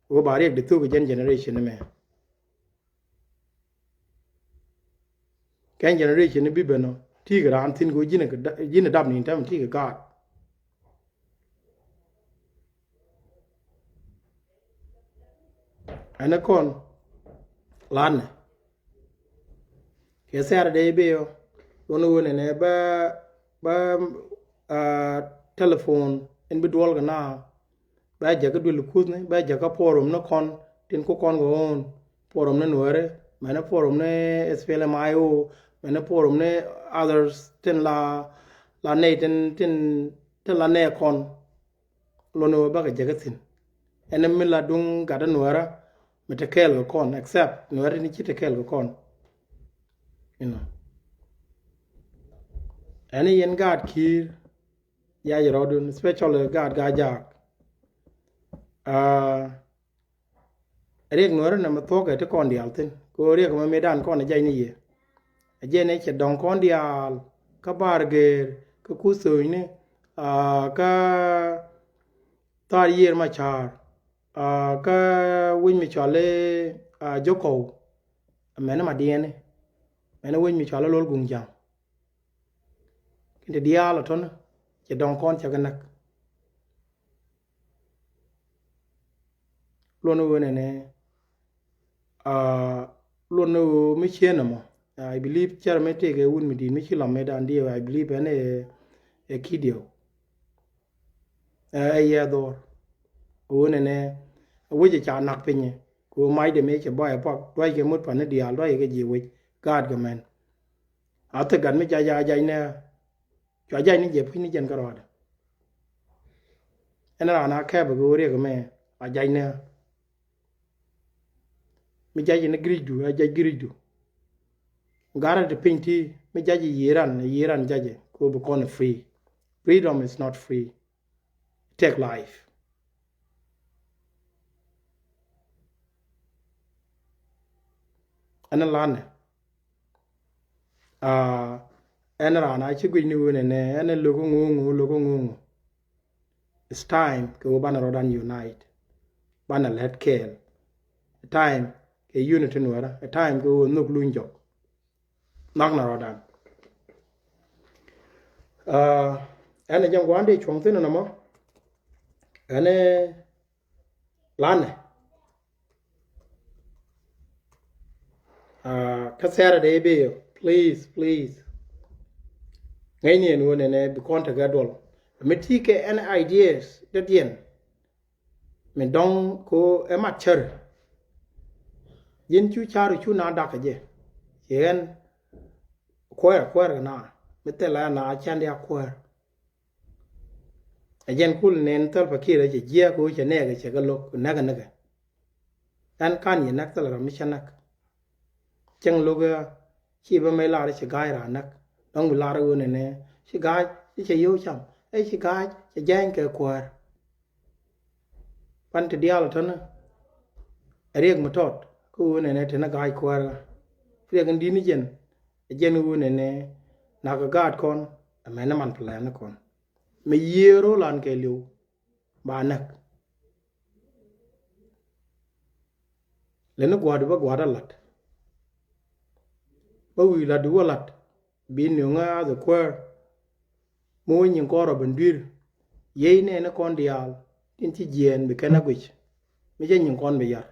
Ɣöö ba riɛk di thuk kɛ jɛn generation ni mɛ. Kɛn generation ni bi ben ɔ, ti̱i̱ kɛ raan thi̱n kɛ ɣöö ji̱n ɛ dap ni in tɛm ti̱i̱ kɛ gaat. Ɛn ɛ kɔn lanɛ. Kɛ Saturday bɛ yɔ, luɔn ɣöö nɛnɛ bä, bä, ah, telephone in bi duɔl kɛ na, bä jäkä duël kuthni, bä jäkä forum ni kɔn, tin ku kɔn kɛ ɣöön, forum ni Nuɛri, mɛni forum ni S P L M I O, mɛni forum ni others, tin la, la nɛy, tin, tin, tin la nɛy kɔn. Luɔn ɣöö bakɛ jäkä thi̱n. Ɛn mi la duŋ gat Nuɛrä mi te kɛɛl kɛ kɔn, except Nuɛrä ni ci te kɛɛl kɛ kɔn. You know. Ɛn yɛn gaat Kiir, ya yɛ rɔɔdun, especially gaat Gaa-jaak. Ah, riɛk Nuɛrä nɛ mɛ thuɔ̱kɛ ti kɔn diaal thi̱n. Kɛ ɣöö riɛk mɛ mëëdan kɔn ɛ jɛny ni yɛ. Ɛ jɛn ɛ cɛ dɔ̱ŋ kɔn diaal kä Bar Gɛɛr, kä Kuth Thöönyni, ah, kä Thar Yiër Macaar, ah, kä wec mi cɔal i̱, ah, Jokɔw, mɛni Madiɛni, mɛni wec mi cɔal i̱ Lol Guŋ Jaŋ. Kin ti diaal ɔ tɔ̱ni cɛ dɔ̱ŋ kɔn cɛ kɛ näk. Luɔn ɣöö nɛnɛ, ah, luɔn ɣöö mi cieen ɛmɔ. I believe cɛr mi tëëkɛ wut mi di̱i̱t mi ci lam mëëdan diɛ, I believe ɛn ɛ, ɛ kidiɛw. Ɛ, ɛ yɛ dhɔr. Ɣöö nɛnɛ, wec ɛ ca nak piny. Kɛ ɣöö macdɛ mëë cɛ bɔy ɛ pak, duackɛ mut pani diaal, duackɛ kɛ ji̱ wec, gaat kɛ mɛn. A thik gat mi jac a jac nɛ, cua jac ni jɛ puc ni jɛn kärɔadɛ. Ɛn raan a kɛpɛ kɛ ɣöö riɛk mɛ a jac nɛ. Mi jac ni giricdu a jac giricdu. Garɛ ti piny ti mi jac yiran, yiran jac kɛ ɣöö bi kɔn free. Freedom is not free. Take life. Ɛn lanɛ. Ah, ɛn raan a ci guic ni ɣöö nɛnɛ, ɛn lo̱k ŋo̱o̱ŋ, lo̱k ŋo̱o̱ŋ. It's time kɛ ɣöö banɛ rɔɔdan unite. Banɛ lät kɛɛl. Time kɛ unity Nuɛrä. Time kɛ ɣöö nhök luny jɔk. Nhɔk na rɔɔdan. Ah, ɛn ɛ jɛn gua̱a̱n dee cuɔ̱ŋ thi̱n ɛn ɛmɔ. Ɛn ɛ lanɛ. Ah, kä Saturday bɛ yɔ, please, please. Ŋäcni ɛn ɣöö nɛnɛ bi kɔn tekɛ duɔl. Mi ti kɛ any ideas dädiɛn mi dɔ̱ŋ ko ɛ mat cär. Ji̱n cu car cu na dak kɛ jɛ. Ci ɛn kuäär, kuäär kɛ na mi thilɛ na cɛn dia kuäär. Ɛ jɛn kul nɛn Salva Kiir ɛ cɛ jiɛɛk kɛ ɣöö cɛ nɛɛkɛ cɛ kɛ lo̱k näk näkɛ. Ɛn kan yɛ näk thilɛ ram mi cä näk. Cäŋ lo̱k ɛ ci bä mɛ lar ci ga̱a̱c raan näk. Dɔ̱ŋ bi lar ɣöö nɛnɛ ci ga̱a̱c ci cɛ yio̱w cam ɛ ci ga̱a̱c cɛ jääny kɛ kuäär. Pan ti diaal tɔ̱nä ɛ riɛk mi tɔt kä ɣöö nɛnɛ te ni ga̱a̱c kuäärä. Riɛk in di̱t ni jɛn ɛ jɛn ɣöö nɛnɛ nakä gaat kɔn ɛ mɛn ni man plan ni kɔn. Mi yiëë ro̱o̱lan kɛ li̱w ba näk. Leni gua̱a̱du bä gua̱a̱d a la̱t. Bä wi̱i̱ la̱tdu wä la̱t. Bi nuŋä a the kuäär. Mi wä nyin kɔn rɔ ben dui̱r. Yiey nɛɛni kɔn diaal tin ci jiɛɛn bi kɛn a guic. Mi cɛ nyin kɔn bi yar.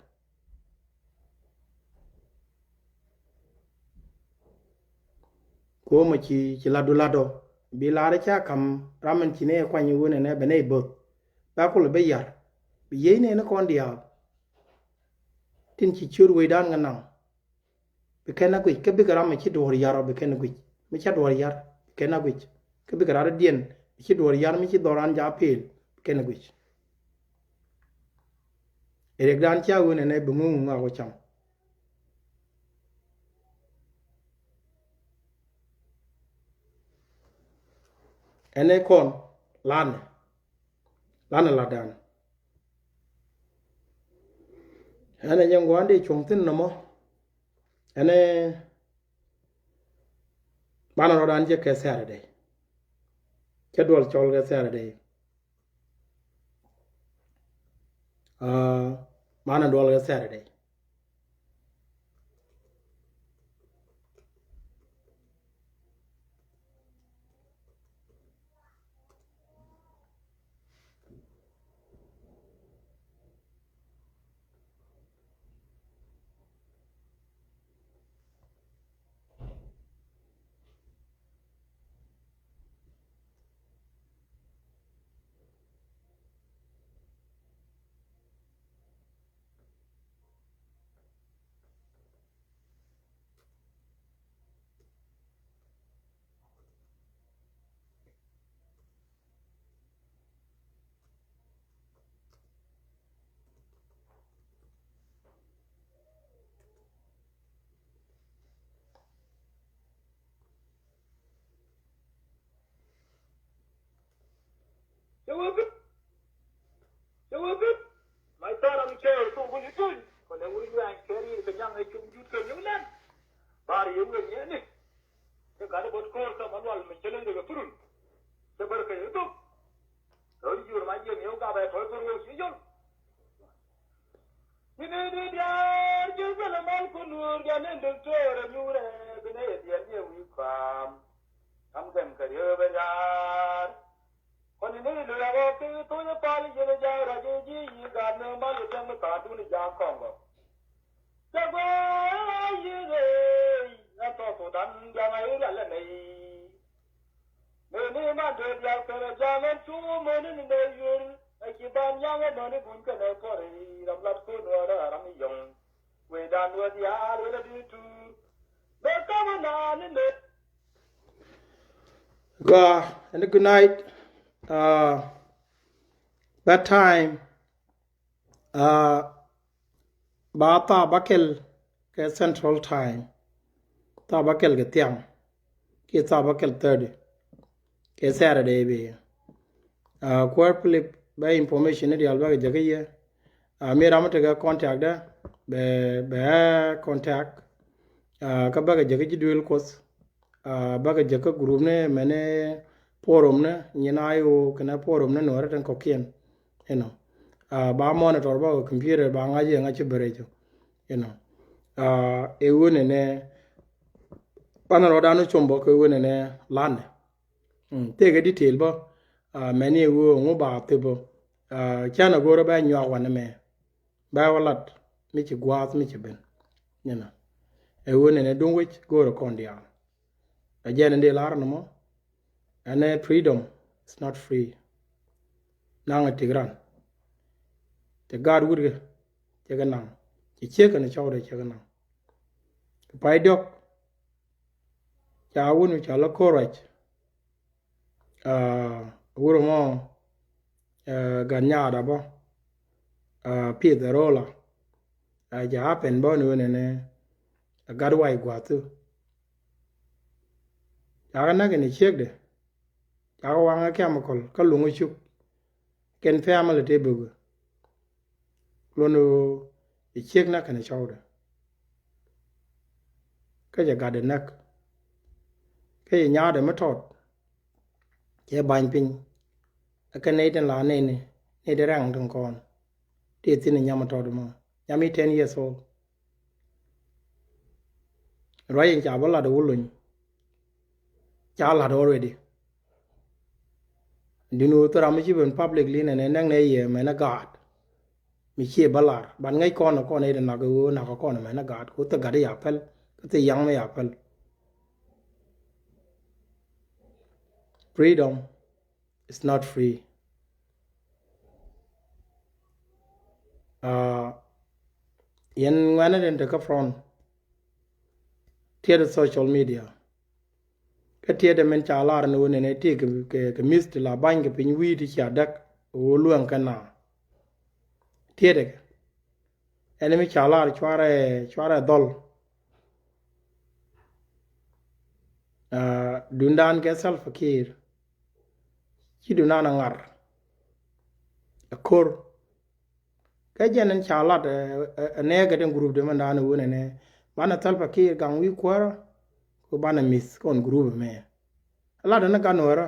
Kuɔmɔ ci, ci la̱tdu la̱tdɔ. Bi la̱r ca kam ram min ci nɛ kuany wun ɛnɛ bɛ nɛ bo̱th. Ba kulɛ bi yar. Bi yiey nɛɛni kɔn diaal. Tin ci ciöt wecdan ŋä naŋ. Bi kɛn a guic, kä bikɛ ram mi ci duɔ̱ɔ̱r yar ɔ bi kɛn a guic. Mi ca duɔ̱ɔ̱r yar, bi kɛn a guic. Kä bikɛ ram diɛn, mi ci duɔ̱ɔ̱r yar, mi ci dhɔran ja peel, bi kɛn a guic. Riɛkdan cia wen ɛnɛ bi ŋuŋ ŋuŋ a wä cam. Ɛnɛ kɔn, lanɛ. Lanɛ la̱tdan. Ɛn ɛ nyɛ ŋuan dee cuɔ̱ŋ thi̱n nɔmɔ. Ɛn ɛ banɛ rɔ̱dan jɛ kɛ Saturday. Cɛ duɔl cɔl kɛ Saturday. Ah, banɛ duɔl kɛ Saturday. Jɛn in diktor ɛ nyuurɛ bi nɛ yɛ diɛl yɛ wi̱i̱ kɔam. Kam kɛn kɛ riee ben yaar. Kɔn in i̱ luɛɛk ɣɔɔ ki thoc ɛ pal yɛn ɛ ja̱a̱k ruac ɛ ji̱ yi̱ gaat ni mal yɛ tɛm mi ka̱a̱tun ɛ ja̱a̱k kɔŋ gɔk. Cɛ gua̱a̱ yi̱ rɛy ɛ tɔ̱ Thudan ja̱a̱k ɛ rial ɛ nɛy. Mëë ni man dee diaal kɛn ɛ ja̱a̱k ɛn cu mäni ni nɛy yuër ɛ ci ban ya̱ŋ ɛ mäni buny kɛn ɛ puɔ̱ri ram lat ko̱n wä rɛ ram i̱ yɔ̱ŋ. Wecdan wä diaal wä lɛ di tuur. Mëë ka̱m ɛ naan ni mëë Gɔaa, and good night. Uh, bad time. Uh, ba thaa bäkɛl kɛ Central Time. Thaa bäkɛl kɛ thiaŋ. Kiɛ thaa bäkɛl thirty. Kɛ Saturday bi. Uh, kuäär Philip bɛ information ni diaal bäkɛ jäkä yɛ. Uh, mi ram mi tekɛ contact dä bɛ, bɛ contact. Uh, kä bäkɛ jäkä ji̱ duëël Kuɔth. Uh, bäkɛ jäkä group ni mɛni forum ni nyin a i̱ ɣöö kɛnɛ forum ni nuɔrɛ tin kɔ̱kiɛn. You know. Uh, ba monitor bä kɛ computer ba ŋa̱c yɛ ŋa̱c ci bɛ rɛc. You know. Uh, ɛ ɣöö nɛnɛ banɛ rɔɔdan ni com bä kɛ ɣöö nɛnɛ lanɛ. Mm, tëëkɛ detail bä. Uh, mɛni ɛ ɣöö ŋu ba thip bä. Uh, canɛ go̱o̱rä bɛ nyuak wanɛ mɛ. Bɛ wä lat mi ci gua̱a̱th mi ci ben. You know. Ɛ ɣöö nɛnɛ duŋ wec go̱o̱rä kɔn diaal. Ɛ jɛn in dee lar ni mɔ. Ɛn ɛ freedom is not free. Naŋ ɛ tik ran. Ti gaat wut kɛ cɛ kɛ naŋ. Ci ciek kɛn cɔwdɛ cɛ kɛ naŋ. Kɛ pay diɔk. Ca wun ca lɔ ko̱r ruac. Ah, wur mɔ, ah, gat nyaat a bä. Ah, pieth a rola. Ah, ca happen bä ni wen ɛnɛ. A gat way gua̱thu. Ca kɛ näk in a ciekdɛ. Ca kɛ waŋ a chemical kä luŋ a cuk. Kɛn family tëë bök. Luɔn ɣöö ɛ ciek näk kɛnɛ cɔwdɛ. Kä cɛ gatdɛ näk. Kä cɛ nyaatdɛ mi tɔt. Cɛ ba̱ny piny. Ɛ kɛ nɛy tin la nɛni nɛy ti rɛŋ tin kɔn. Tëë thi̱n ɛ nyam mi tɔt mɔ. Nyam i̱ ten years old. Ruac in ca bä lat ɛ wä lony. Ca lat already. Din ɣöö thil ram mi ci ben publicly nɛnɛ näk nɛ yɛ mɛn ɛ gaat. Mi ciɛ bä lar ban ŋäc kɔn ɛ kɔn ɛ nak ɣöö nak ɛ kɔn ɛ mɛn ɛ gaat kɛ ɣöö thil gat ɛ ya päl kä thil yaŋ mi ya päl. Freedom is not free. Ah, yɛn ŋuɛ̈nɛ den tekä front. Tiɛt social media. Kä tiɛt min ca lar ni wä nɛnɛ ti kɛ, kɛ, kɛ mi̱th ti la ba̱ny kɛ piny wi̱i̱ ti cia däk ɣöö luäŋ kɛ na. Tiɛt kɛ. Ɛn mi ca lar cuarɛ, cuarɛ dhɔl. Ah, dundan kɛ Salva Kiir. Ci dundan a ŋar. A ko̱r. Kä jɛn ɛn ca lat, eh, eh, eh, nɛɛkɛ tin group de mɛn dan wun ɛnɛ. Banɛ Salva Kiir gaŋ wi̱i̱ kuäärä. Ku banɛ mi̱th kɔn group mɛ. Lat ɛn gan wärä.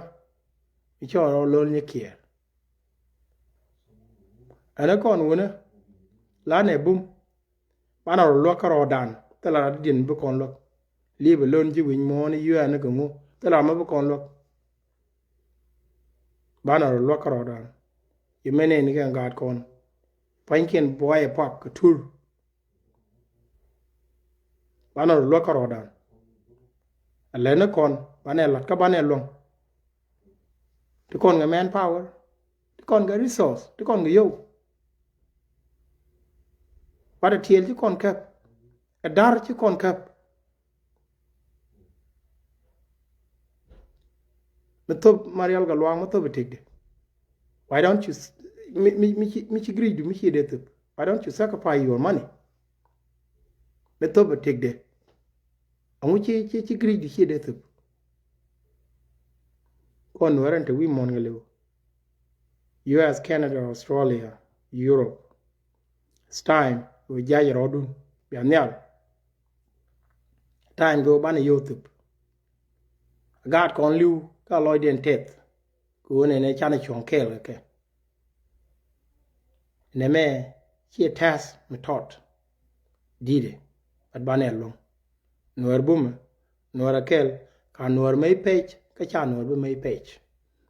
Mi cɔɔr rɔ lo̱l nyi kiɛɛr. Ɛn ɛ kɔn wunä. Lanɛ bum. Banɛ rɔ luäk kärɔɔdan. Thilɛ rat diɛn bi kɔn luäk. Li̱i̱p ɛ lon ji̱ wi̱ny muɔ̱ɔ̱n i̱ yuɛɛn ni kɛ ŋu. Thilɛ ram mi bi kɔn luäk. Banɛ rɔ luäk kärɔɔdan. Yɛ mɛn ɛn kɛn gaat kɔn. Pua̱nykiɛn buɔyɛ puak kɛ tur. Banɛ rɔ luäk kärɔɔdan. Ɛ lɛn ni kɔn banɛ lat kä banɛ luäŋ. Ti kɔn kɛ manpower. Ti kɔn kɛ resource. Ti kɔn kɛ yio̱w. Bat ɛ tiɛɛl ci kɔn käp. Ɛ da̱r ci kɔn käp. Mi thop Marial Galuak mi thop itikdi. Why don't you s-, mi, mi, mi ci, mi ci giric du mi ci dee thop? Why don't you sacrifice your money? Mi thop itikdi. Aŋu ci, ci, ci giric du ci dee thop? Kɔn nuɛrɛ ni te wi̱i̱ muɔ̱n kɛ liw. U S, Canada, Australia, Europe. It's time wä jac rɔɔdun bia nhial. Time kɛ wä banɛ yio̱w thop. Gaat kɔn li̱w ka lɔcdiɛn tɛth. Kɛ wä nɛnɛ canɛ cuɔ̱ŋ kɛɛl kɛ kɛ. Nɛmɛ ciɛ tɛth mi tɔt. Di̱tɛ. Ɛ banɛ luɔ̱ŋ. Nuäär bumɛ, Nuäär a kɛl, ka Nuäär mɛ i̱ pec, kä ca Nuäär bi mɛ i̱ pec.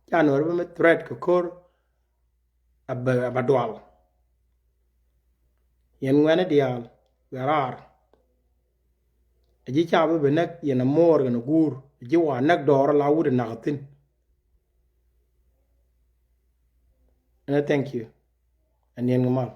Ca Nuäär bi mɛ threat kɛ ko̱r, a bɛ, a bɛ dual. Yɛn ŋuɛ̈ni diaal, bɛ raar. A ji̱ ca bi bi näk yɛn a mo̱o̱r kɛn a guur, a ji̱ wa näk dɔɔr la wut a nak a thi̱n. Ɛn a thank you. Ɛ niɛn kɛ mal.